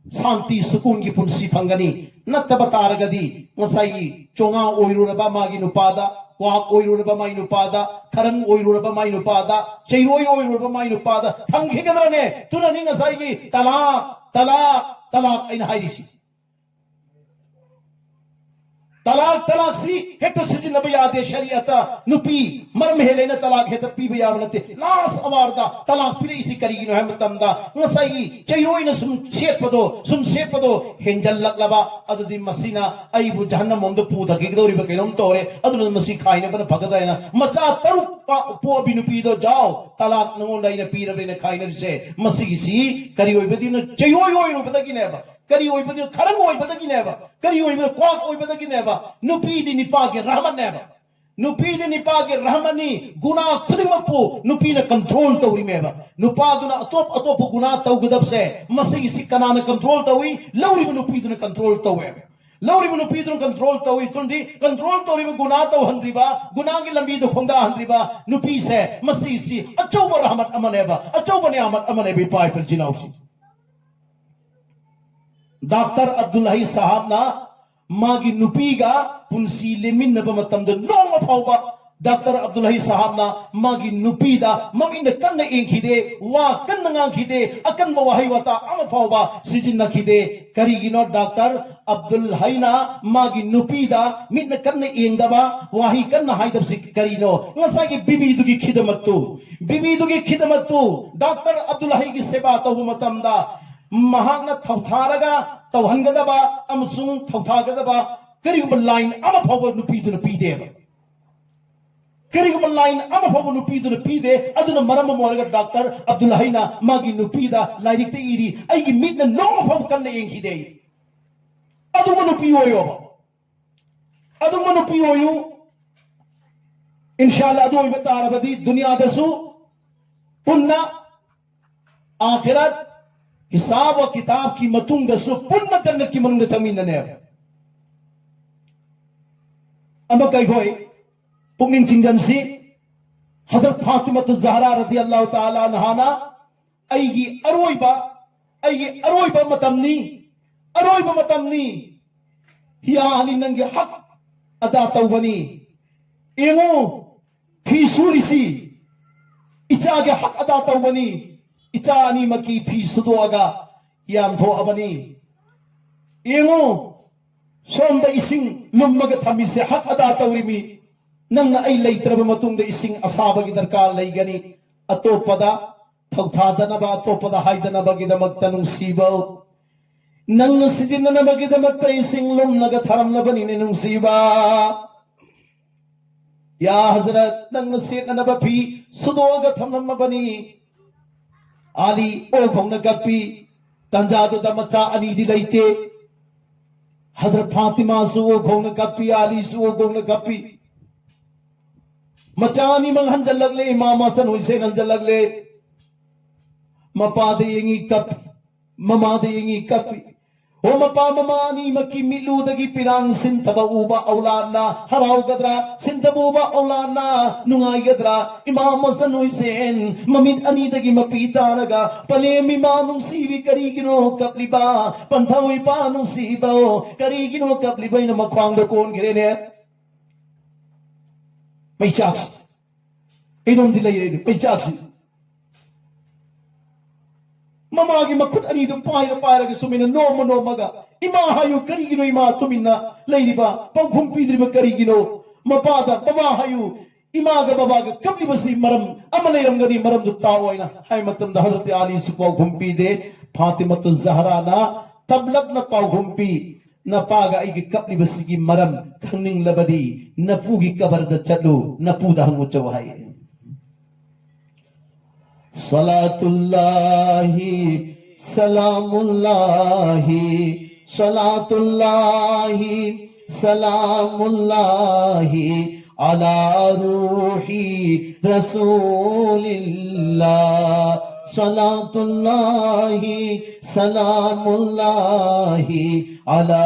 ꯁꯥꯟꯇꯤ ꯁꯨꯀꯨꯟꯒꯤ ꯄꯨꯟꯁꯤ ꯐꯪꯒꯅꯤ꯫ ꯅꯠꯇꯕ ꯇꯥꯔꯒꯗꯤ ꯉꯁꯥꯏꯒꯤ ꯆꯣꯉꯥ ꯑꯣꯏꯔꯨꯔꯕ ꯃꯥꯒꯤ ꯅꯨꯄꯥꯗ, ꯀ꯭ꯋꯥꯛ ꯑꯣꯏꯔꯨꯔꯕ ꯃꯥꯒꯤ ꯅꯨꯄꯥꯗ, ꯈꯔꯪ ꯑꯣꯏꯔꯨꯔꯕ ꯃꯥꯒꯤ ꯅꯨꯄꯥꯗ, ꯆꯩꯔꯣꯏ ꯑꯣꯏꯔꯨꯔꯕ ꯃꯥꯒꯤ ꯅꯨꯄꯥꯗ ꯐꯪꯈꯤꯒꯗ꯭ꯔꯅꯦ? ꯑꯗꯨꯅꯅꯤ ꯉꯁꯥꯏꯒꯤ ꯇꯂꯥꯛ, ꯇꯂꯥꯛ, ꯇꯂꯥꯛ ꯑꯩꯅ ꯍꯥꯏꯔꯤꯁꯤ꯫ ꯇꯂꯥꯛ, ꯇꯂꯥꯛꯁꯤ ꯍꯦꯛꯇ ꯁꯤꯖꯤꯟꯅꯕ ꯌꯥꯗꯦ ꯁꯔꯤꯌꯠꯇ꯫ ꯅꯨꯄꯤ ꯃꯔꯝ ꯍꯦꯜꯂꯦꯅ ꯇꯂꯥꯛ ꯍꯦꯛꯇ ꯄꯤꯕ ꯌꯥꯕ ꯅꯠꯇꯦ꯫ ꯂꯥꯁ ꯑꯋꯥꯔꯗ ꯇꯂꯥꯛ ꯄꯤꯔꯛꯏꯁꯤ ꯀꯔꯤꯒꯤꯅꯣ ꯍꯥꯏꯕ ꯃꯇꯝꯗ, ꯉꯁꯥꯏꯒꯤ ꯆꯩꯔꯣꯏꯅ ꯁꯨꯝ ꯁꯦꯠꯄꯗꯣ, ꯁꯨꯝ ꯁꯦꯠꯄꯗꯣ ꯍꯦꯟꯖꯜꯂꯛꯂꯕ, ꯑꯗꯨꯗꯤ ꯃꯁꯤꯅ ꯑꯩꯕꯨ ꯖꯍꯟꯅꯝ ꯂꯣꯝꯗ ꯄꯨꯊꯈꯤꯒꯗꯧꯔꯤꯕ ꯀꯩꯅꯣꯝ ꯇꯧꯔꯦ, ꯑꯗꯨꯅ ꯃꯁꯤ ꯈꯥꯏꯅꯕꯅ ꯐꯒꯗ꯭ꯔꯥ ꯍꯥꯏꯅ ꯃꯆꯥ ꯇꯔꯨꯛ ꯄ-, ꯄꯣꯛꯑꯕꯤ ꯅꯨꯄꯤꯗꯣ, "ꯖꯥꯎ, ꯇꯂꯥꯛ ꯅꯉꯣꯟꯗ ꯑꯩꯅ ꯄꯤꯔꯕꯅꯦꯅ" ꯈꯥꯏꯅꯔꯤꯁꯦ, ꯃꯁꯤꯒꯤꯁꯤ ꯀꯔꯤ ꯑꯣꯏꯕꯗꯒꯤꯅꯣ? ꯆꯩꯔꯣꯏ ꯑꯣꯏꯔꯨꯕꯗꯒꯤꯅꯦꯕ꯫ ꯀꯔꯤ ꯑꯣꯏꯕꯗꯒꯤ? ꯈꯔꯝ ꯑꯣꯏꯕꯗꯒꯤꯅꯦꯕ꯫ ꯀꯔꯤ ꯑꯣꯏꯕꯗ? ꯀ꯭ꯋꯥꯛ ꯑꯣꯏꯕꯗꯒꯤꯅꯦꯕ꯫ ꯅꯨꯄꯤꯗꯤ ꯅꯤꯄꯥꯒꯤ ꯔꯍꯃꯠꯅꯦꯕ꯫ ꯅꯨꯄꯤꯗꯤ ꯅꯤꯄꯥꯒꯤ ꯔꯍꯃꯠꯅꯤ꯫ ꯒꯨꯅꯥ ꯈꯨꯗꯤꯡꯃꯛꯄꯨ ꯅꯨꯄꯤꯅ ꯀꯟꯇ꯭ꯔꯣꯜ ꯇꯧꯔꯤꯃꯦꯕ꯫ ꯅꯨꯄꯥꯗꯨꯅ ꯑꯇꯣꯞ ꯑꯇꯣꯞꯄ ꯒꯨꯅꯥ ꯇꯧꯒꯗꯕꯁꯦ, ꯃꯁꯤꯒꯤꯁꯤ ꯀꯅꯥꯅ ꯀꯟꯇ꯭ꯔꯣꯜ ꯇꯧꯏ? ꯂꯧꯔꯤꯕ ꯅꯨꯄꯤꯗꯨꯅ ꯀꯟꯇ꯭ꯔꯣꯜ ꯇꯧꯋꯦꯕ꯫ ꯂꯧꯔꯤꯕ ꯅꯨꯄꯤꯗꯨꯅ ꯀꯟꯇ꯭ꯔꯣꯜ ꯇꯧꯏ꯫ ꯇꯨꯡꯗꯤ ꯀꯟꯇ꯭ꯔꯣꯜ ꯇꯧꯔꯤꯕ, ꯒꯨꯅꯥ ꯇꯧꯍꯟꯗ꯭ꯔꯤꯕ, ꯒꯨꯅꯥꯒꯤ ꯂꯝꯕꯤꯗ ꯈꯣꯡꯗꯥꯍꯟꯗ꯭ꯔꯤꯕ ꯅꯨꯄꯤꯁꯦ, ꯃꯁꯤꯁꯤ ꯑꯆꯧꯕ ꯔꯍꯃꯠ ꯑꯃꯅꯦꯕ, ꯑꯆꯧꯕ ꯅꯤꯌꯥꯃꯠ ꯑꯃꯅꯦꯕ, ꯏꯄꯥ ꯏꯄꯨ ꯏꯆꯤꯟ ꯏꯅꯥꯎꯁꯤꯡ꯫ ꯗꯥꯛꯇꯔ ꯑꯕꯗꯨꯜ ꯍꯩ ꯁꯥꯍꯥꯕꯅ ꯃꯥꯒꯤ ꯅꯨꯄꯤꯒ ꯄꯨꯟꯁꯤ ꯂꯦꯟꯃꯤꯟꯅꯕ ꯃꯇꯝꯗ ꯅꯣꯡꯃ ꯐꯥꯎꯕ ꯗꯥꯛꯇꯔ ꯑꯕꯗꯨꯜ ꯍꯩ ꯁꯥꯍꯥꯕꯅ ꯃꯥꯒꯤ ꯅꯨꯄꯤꯗ ꯃꯃꯤꯠꯅ ꯀꯟꯅ ꯌꯦꯡꯈꯤꯗꯦ, ꯋꯥ ꯀꯟꯅ ꯉꯥꯡꯈꯤꯗꯦ, ꯑꯀꯟꯕ ꯋꯥꯍꯩ ꯋꯥꯇꯥ ꯑꯃ ꯐꯥꯎꯕ ꯁꯤꯖꯤꯟꯅꯈꯤꯗꯦ꯫ ꯀꯔꯤꯒꯤꯅꯣ ꯗꯥꯛꯇꯔ ꯑꯕꯗꯨꯜ ꯍꯩꯅ ꯃꯥꯒꯤ ꯅꯨꯄꯤꯗ ꯃꯤꯠꯅ ꯀꯟꯅ ꯌꯦꯡꯗꯕ, ꯋꯥꯍꯩ ꯀꯟꯅ ꯍꯥꯏꯗꯕꯁꯤ ꯀꯔꯤꯅꯣ? ꯉꯁꯥꯏꯒꯤ ꯕꯤꯕꯤꯗꯨꯒꯤ ꯈꯤꯗꯃꯠꯇꯨ, ꯕꯤꯕꯤꯗꯨꯒꯤ ꯈꯤꯗꯃꯠꯇꯨ, ꯗꯥꯛꯇꯔ ꯑꯕꯗꯨꯜ ꯍꯩꯒꯤ ꯁꯦꯕꯥ ꯇꯧꯕ ꯃꯇꯝꯗ ꯃꯍꯥꯛꯅ ꯊꯧꯊꯥꯔꯒ ꯇꯧꯍꯟꯒꯗꯕ ꯑꯃꯁꯨꯡ ꯊꯧꯊꯥꯒꯗꯕ ꯀꯔꯤꯒꯨꯝꯕ ꯂꯥꯏꯟ ꯑꯃ ꯐꯥꯎꯕ ꯅꯨꯄꯤꯗꯨꯅ ꯄꯤꯗꯦꯕ꯫ ꯀꯔꯤꯒꯨꯝꯕ ꯂꯥꯏꯟ ꯑꯃ ꯐꯥꯎꯕ ꯅꯨꯄꯤꯗꯨꯅ ꯄꯤꯗꯦ꯫ ꯑꯗꯨꯅ ꯃꯔꯝ ꯑꯃ ꯑꯣꯏꯔꯒ ꯗꯥꯛꯇꯔ ꯑꯕꯗꯨꯜ ꯍꯩꯅ ꯃꯥꯒꯤ ꯅꯨꯄꯤꯗ ꯂꯥꯏꯔꯤꯛꯇ ꯏꯔꯤ, "ꯑꯩꯒꯤ ꯃꯤꯠꯅ ꯅꯣꯡꯃ ꯐꯥꯎꯕ ꯀꯟꯅ ꯌꯦꯡꯈꯤꯗꯦ"꯫ ꯑꯗꯨꯒꯨꯝꯕ ꯅꯨꯄꯤ ꯑꯣꯏꯌꯣꯕ, ꯑꯗꯨꯒꯨꯝꯕ ꯅꯨꯄꯤ ꯑꯣꯏꯌꯨ꯫ ꯏꯟꯁꯥꯜꯂꯥ, ꯑꯗꯨ ꯑꯣꯏꯕ ꯇꯥꯔꯕꯗꯤ ꯗꯨꯅꯤꯌꯥꯗꯁꯨ ꯄꯨꯟꯅ ꯑꯥꯈꯤꯔꯠ, ꯍꯤꯁꯥꯕ ꯋꯥ ꯀꯤꯇꯥꯕꯀꯤ ꯃꯇꯨꯡꯗꯁꯨ ꯄꯨꯟꯅ ꯖꯟꯅꯠꯀꯤ ꯃꯅꯨꯡꯗ ꯆꯪꯃꯤꯟꯅꯅꯦꯕ꯫ ꯑꯃ ꯀꯩꯈꯣꯏ ꯄꯨꯛꯅꯤꯡ ꯆꯤꯡꯖꯟꯁꯤ, ꯍꯖꯔꯠ ꯐꯥꯇꯤꯃꯥꯇꯨ ꯖꯍꯔꯥ ꯔꯗꯤꯌꯜꯂꯥꯍꯨ ꯇꯥꯂꯥ ꯑꯟꯍꯥꯅ, "ꯑꯩꯒꯤ ꯑꯔꯣꯏꯕ, ꯑꯩꯒꯤ ꯑꯔꯣꯏꯕ ꯃꯇꯝꯅꯤ, ꯑꯔꯣꯏꯕ ꯃꯇꯝꯅꯤ꯫ ꯍꯤꯌꯥ ꯑꯂꯤ, ꯅꯪꯒꯤ ꯍꯛ ꯑꯗꯥ ꯇꯧꯕꯅꯤ꯫ ꯌꯦꯡꯉꯨ, ꯐꯤ ꯁꯨꯔꯤꯁꯤ ꯏꯆꯥꯒꯤ ꯍꯛ ꯑꯗꯥ ꯇꯧꯕꯅꯤ꯫ ꯏꯆꯥ ꯑꯅꯤꯃꯛꯀꯤ ꯐꯤ ꯁꯨꯗꯣꯛꯑꯒ ꯌꯥꯝ ꯊꯣꯛꯑꯕꯅꯤ꯫ ꯌꯦꯡꯉꯨ, ꯁꯣꯝꯗ ꯏꯁꯤꯡ ꯂꯨꯝꯃꯒ ꯊꯝꯃꯤꯁꯦ ꯍꯛ ꯑꯗꯥ ꯇꯧꯔꯤꯃꯤ꯫ ꯅꯪꯅ ꯑꯩ ꯂꯩꯇ꯭ꯔꯕ ꯃꯇꯨꯡꯗ ꯏꯁꯤꯡ ꯑꯁꯥꯕꯒꯤ ꯗꯔꯀꯥꯔ ꯂꯩꯒꯅꯤ꯫ ꯑꯇꯣꯞꯄꯗ ꯊꯧꯊꯥꯗꯅꯕ, ꯑꯇꯣꯞꯄꯗ ꯍꯥꯏꯗꯅꯕꯒꯤꯗꯃꯛꯇ ꯅꯨꯡꯁꯤꯕ, ꯅꯪꯅ ꯁꯤꯖꯤꯟꯅꯅꯕꯒꯤꯗꯃꯛꯇ ꯏꯁꯤꯡ ꯂꯨꯝꯂꯒ ꯊꯔꯝꯂꯕꯅꯤꯅꯦ ꯅꯨꯡꯁꯤꯕ꯫ ꯌꯥ ꯍꯖꯔꯠ, ꯅꯪꯅ ꯁꯦꯠꯅꯅꯕ ꯐꯤ ꯁꯨꯗꯣꯛꯑꯒ ꯊꯝꯂꯝꯂꯕꯅꯤ꯫ ꯑꯥꯂꯤ ꯑꯣꯛ ꯈꯣꯡꯅ ꯀꯞꯄꯤ꯫ ꯇꯟꯖꯥꯗꯨꯗ ꯃꯆꯥ ꯑꯅꯤꯗꯤ ꯂꯩꯇꯦ꯫ ꯍꯖꯔꯠ ꯐꯥꯇꯤꯃꯥꯁꯨ ꯑꯣꯛ ꯈꯣꯡꯅ ꯀꯞꯄꯤ, ꯑꯥꯂꯤꯁꯨ ꯑꯣꯛ ꯈꯣꯡꯅ ꯀꯞꯄꯤ꯫ ꯃꯆꯥ ꯑꯅꯤꯃꯛ ꯍꯟꯖꯜꯂꯛꯂꯦ, ꯏꯃꯥꯝ ꯍꯁꯟ ꯍꯨꯁꯦꯟ ꯍꯟꯖꯜꯂꯛꯂꯦ꯫ ꯃꯄꯥꯗ ꯌꯦꯡꯉꯤ ꯀꯞꯄꯤ, ꯃꯃꯥꯗ ꯌꯦꯡꯉꯤ ꯀꯞꯄꯤ꯫ ꯑꯣ ꯃꯄꯥ ꯃꯃꯥ ꯑꯅꯤꯃꯛꯀꯤ ꯃꯤꯠꯂꯨꯗꯒꯤ ꯄꯤꯔꯥꯡ ꯁꯤꯟꯊꯕ ꯎꯕ ꯑꯧꯂꯥꯗꯅ ꯍꯔꯥꯎꯒꯗ꯭ꯔꯥ? ꯁꯤꯟꯊꯕ ꯎꯕ ꯑꯧꯂꯥꯗꯅ ꯅꯨꯡꯉꯥꯏꯒꯗ꯭ꯔꯥ? ꯏꯃꯥꯝ ꯍꯁꯟ ꯍꯨꯁꯦꯟ ꯃꯃꯤꯠ ꯑꯅꯤꯗꯒꯤ ꯃꯄꯤ ꯇꯥꯔꯒ, "ꯄꯂꯦꯝ ꯏꯃꯥ ꯅꯨꯡꯁꯤꯕꯤ, ꯀꯔꯤꯒꯤꯅꯣ ꯀꯞꯂꯤꯕ? ꯄꯟꯊꯧ ꯏꯄꯥ ꯅꯨꯡꯁꯤꯕ, ꯀꯔꯤꯒꯤꯅꯣ ꯀꯞꯂꯤꯕ?" ꯑꯩꯅ ꯃꯈ꯭ꯋꯥꯡꯗ ꯀꯣꯟꯈ꯭ꯔꯦꯅꯦ꯫ ꯃꯩꯆꯥꯛꯁꯤ ꯀꯩꯅꯣꯝꯗꯤ ꯂꯩꯔꯦ, ꯃꯩꯆꯥꯛꯁꯤ꯫ ꯃꯃꯥꯒꯤ ꯃꯈꯨꯠ ꯑꯅꯤꯗꯨ ꯄꯥꯏꯔ ꯄꯥꯏꯔꯒ ꯁꯨꯃꯥꯏꯅ ꯅꯣꯝꯃ ꯅꯣꯝꯃꯒ, "ꯏꯃꯥ ꯍꯥꯏꯌꯨ, ꯀꯔꯤꯒꯤꯅꯣ ꯏꯃꯥ ꯇꯨꯃꯤꯟꯅ ꯂꯩꯔꯤꯕ?" ꯄꯥꯎꯈꯨꯝ ꯄꯤꯗ꯭ꯔꯤꯕ ꯀꯔꯤꯒꯤꯅꯣ? ꯃꯄꯥꯗ, "ꯕꯕꯥ ꯍꯥꯏꯌꯨ, ꯏꯃꯥꯒ ꯕꯕꯥꯒ ꯀꯞꯂꯤꯕꯁꯤ ꯃꯔꯝ ꯑꯃ ꯂꯩꯔꯝꯒꯅꯤ, ꯃꯔꯝꯗꯨ ꯇꯥꯛꯑꯣ" ꯍꯥꯏꯅ ꯍꯥꯏ ꯃꯇꯝꯗ ꯍꯖꯔꯠ ꯑꯥꯂꯤꯁꯨ ꯄꯥꯎꯈꯨꯝ ꯄꯤꯗꯦ꯫ ꯐꯥꯇꯤꯃꯥꯇꯨ ꯖꯍꯔꯥꯅ ꯇꯞꯂꯞꯅ ꯄꯥꯎꯈꯨꯝ ꯄꯤ, "ꯅꯄꯥꯒ ꯑꯩꯒꯤ ꯀꯞꯂꯤꯕꯁꯤꯒꯤ ꯃꯔꯝ ꯈꯪꯅꯤꯡꯂꯕꯗꯤ ꯅꯄꯨꯒꯤ ꯀꯕꯔꯗ ꯆꯠꯂꯨ, ꯅꯄꯨꯗ ꯍꯪꯉꯨ ꯆꯠꯂꯨ" ꯍꯥꯏ꯫ صلاة الله سلام الله، صلاة الله سلام الله على روح رسول الله، صلاة الله سلام الله على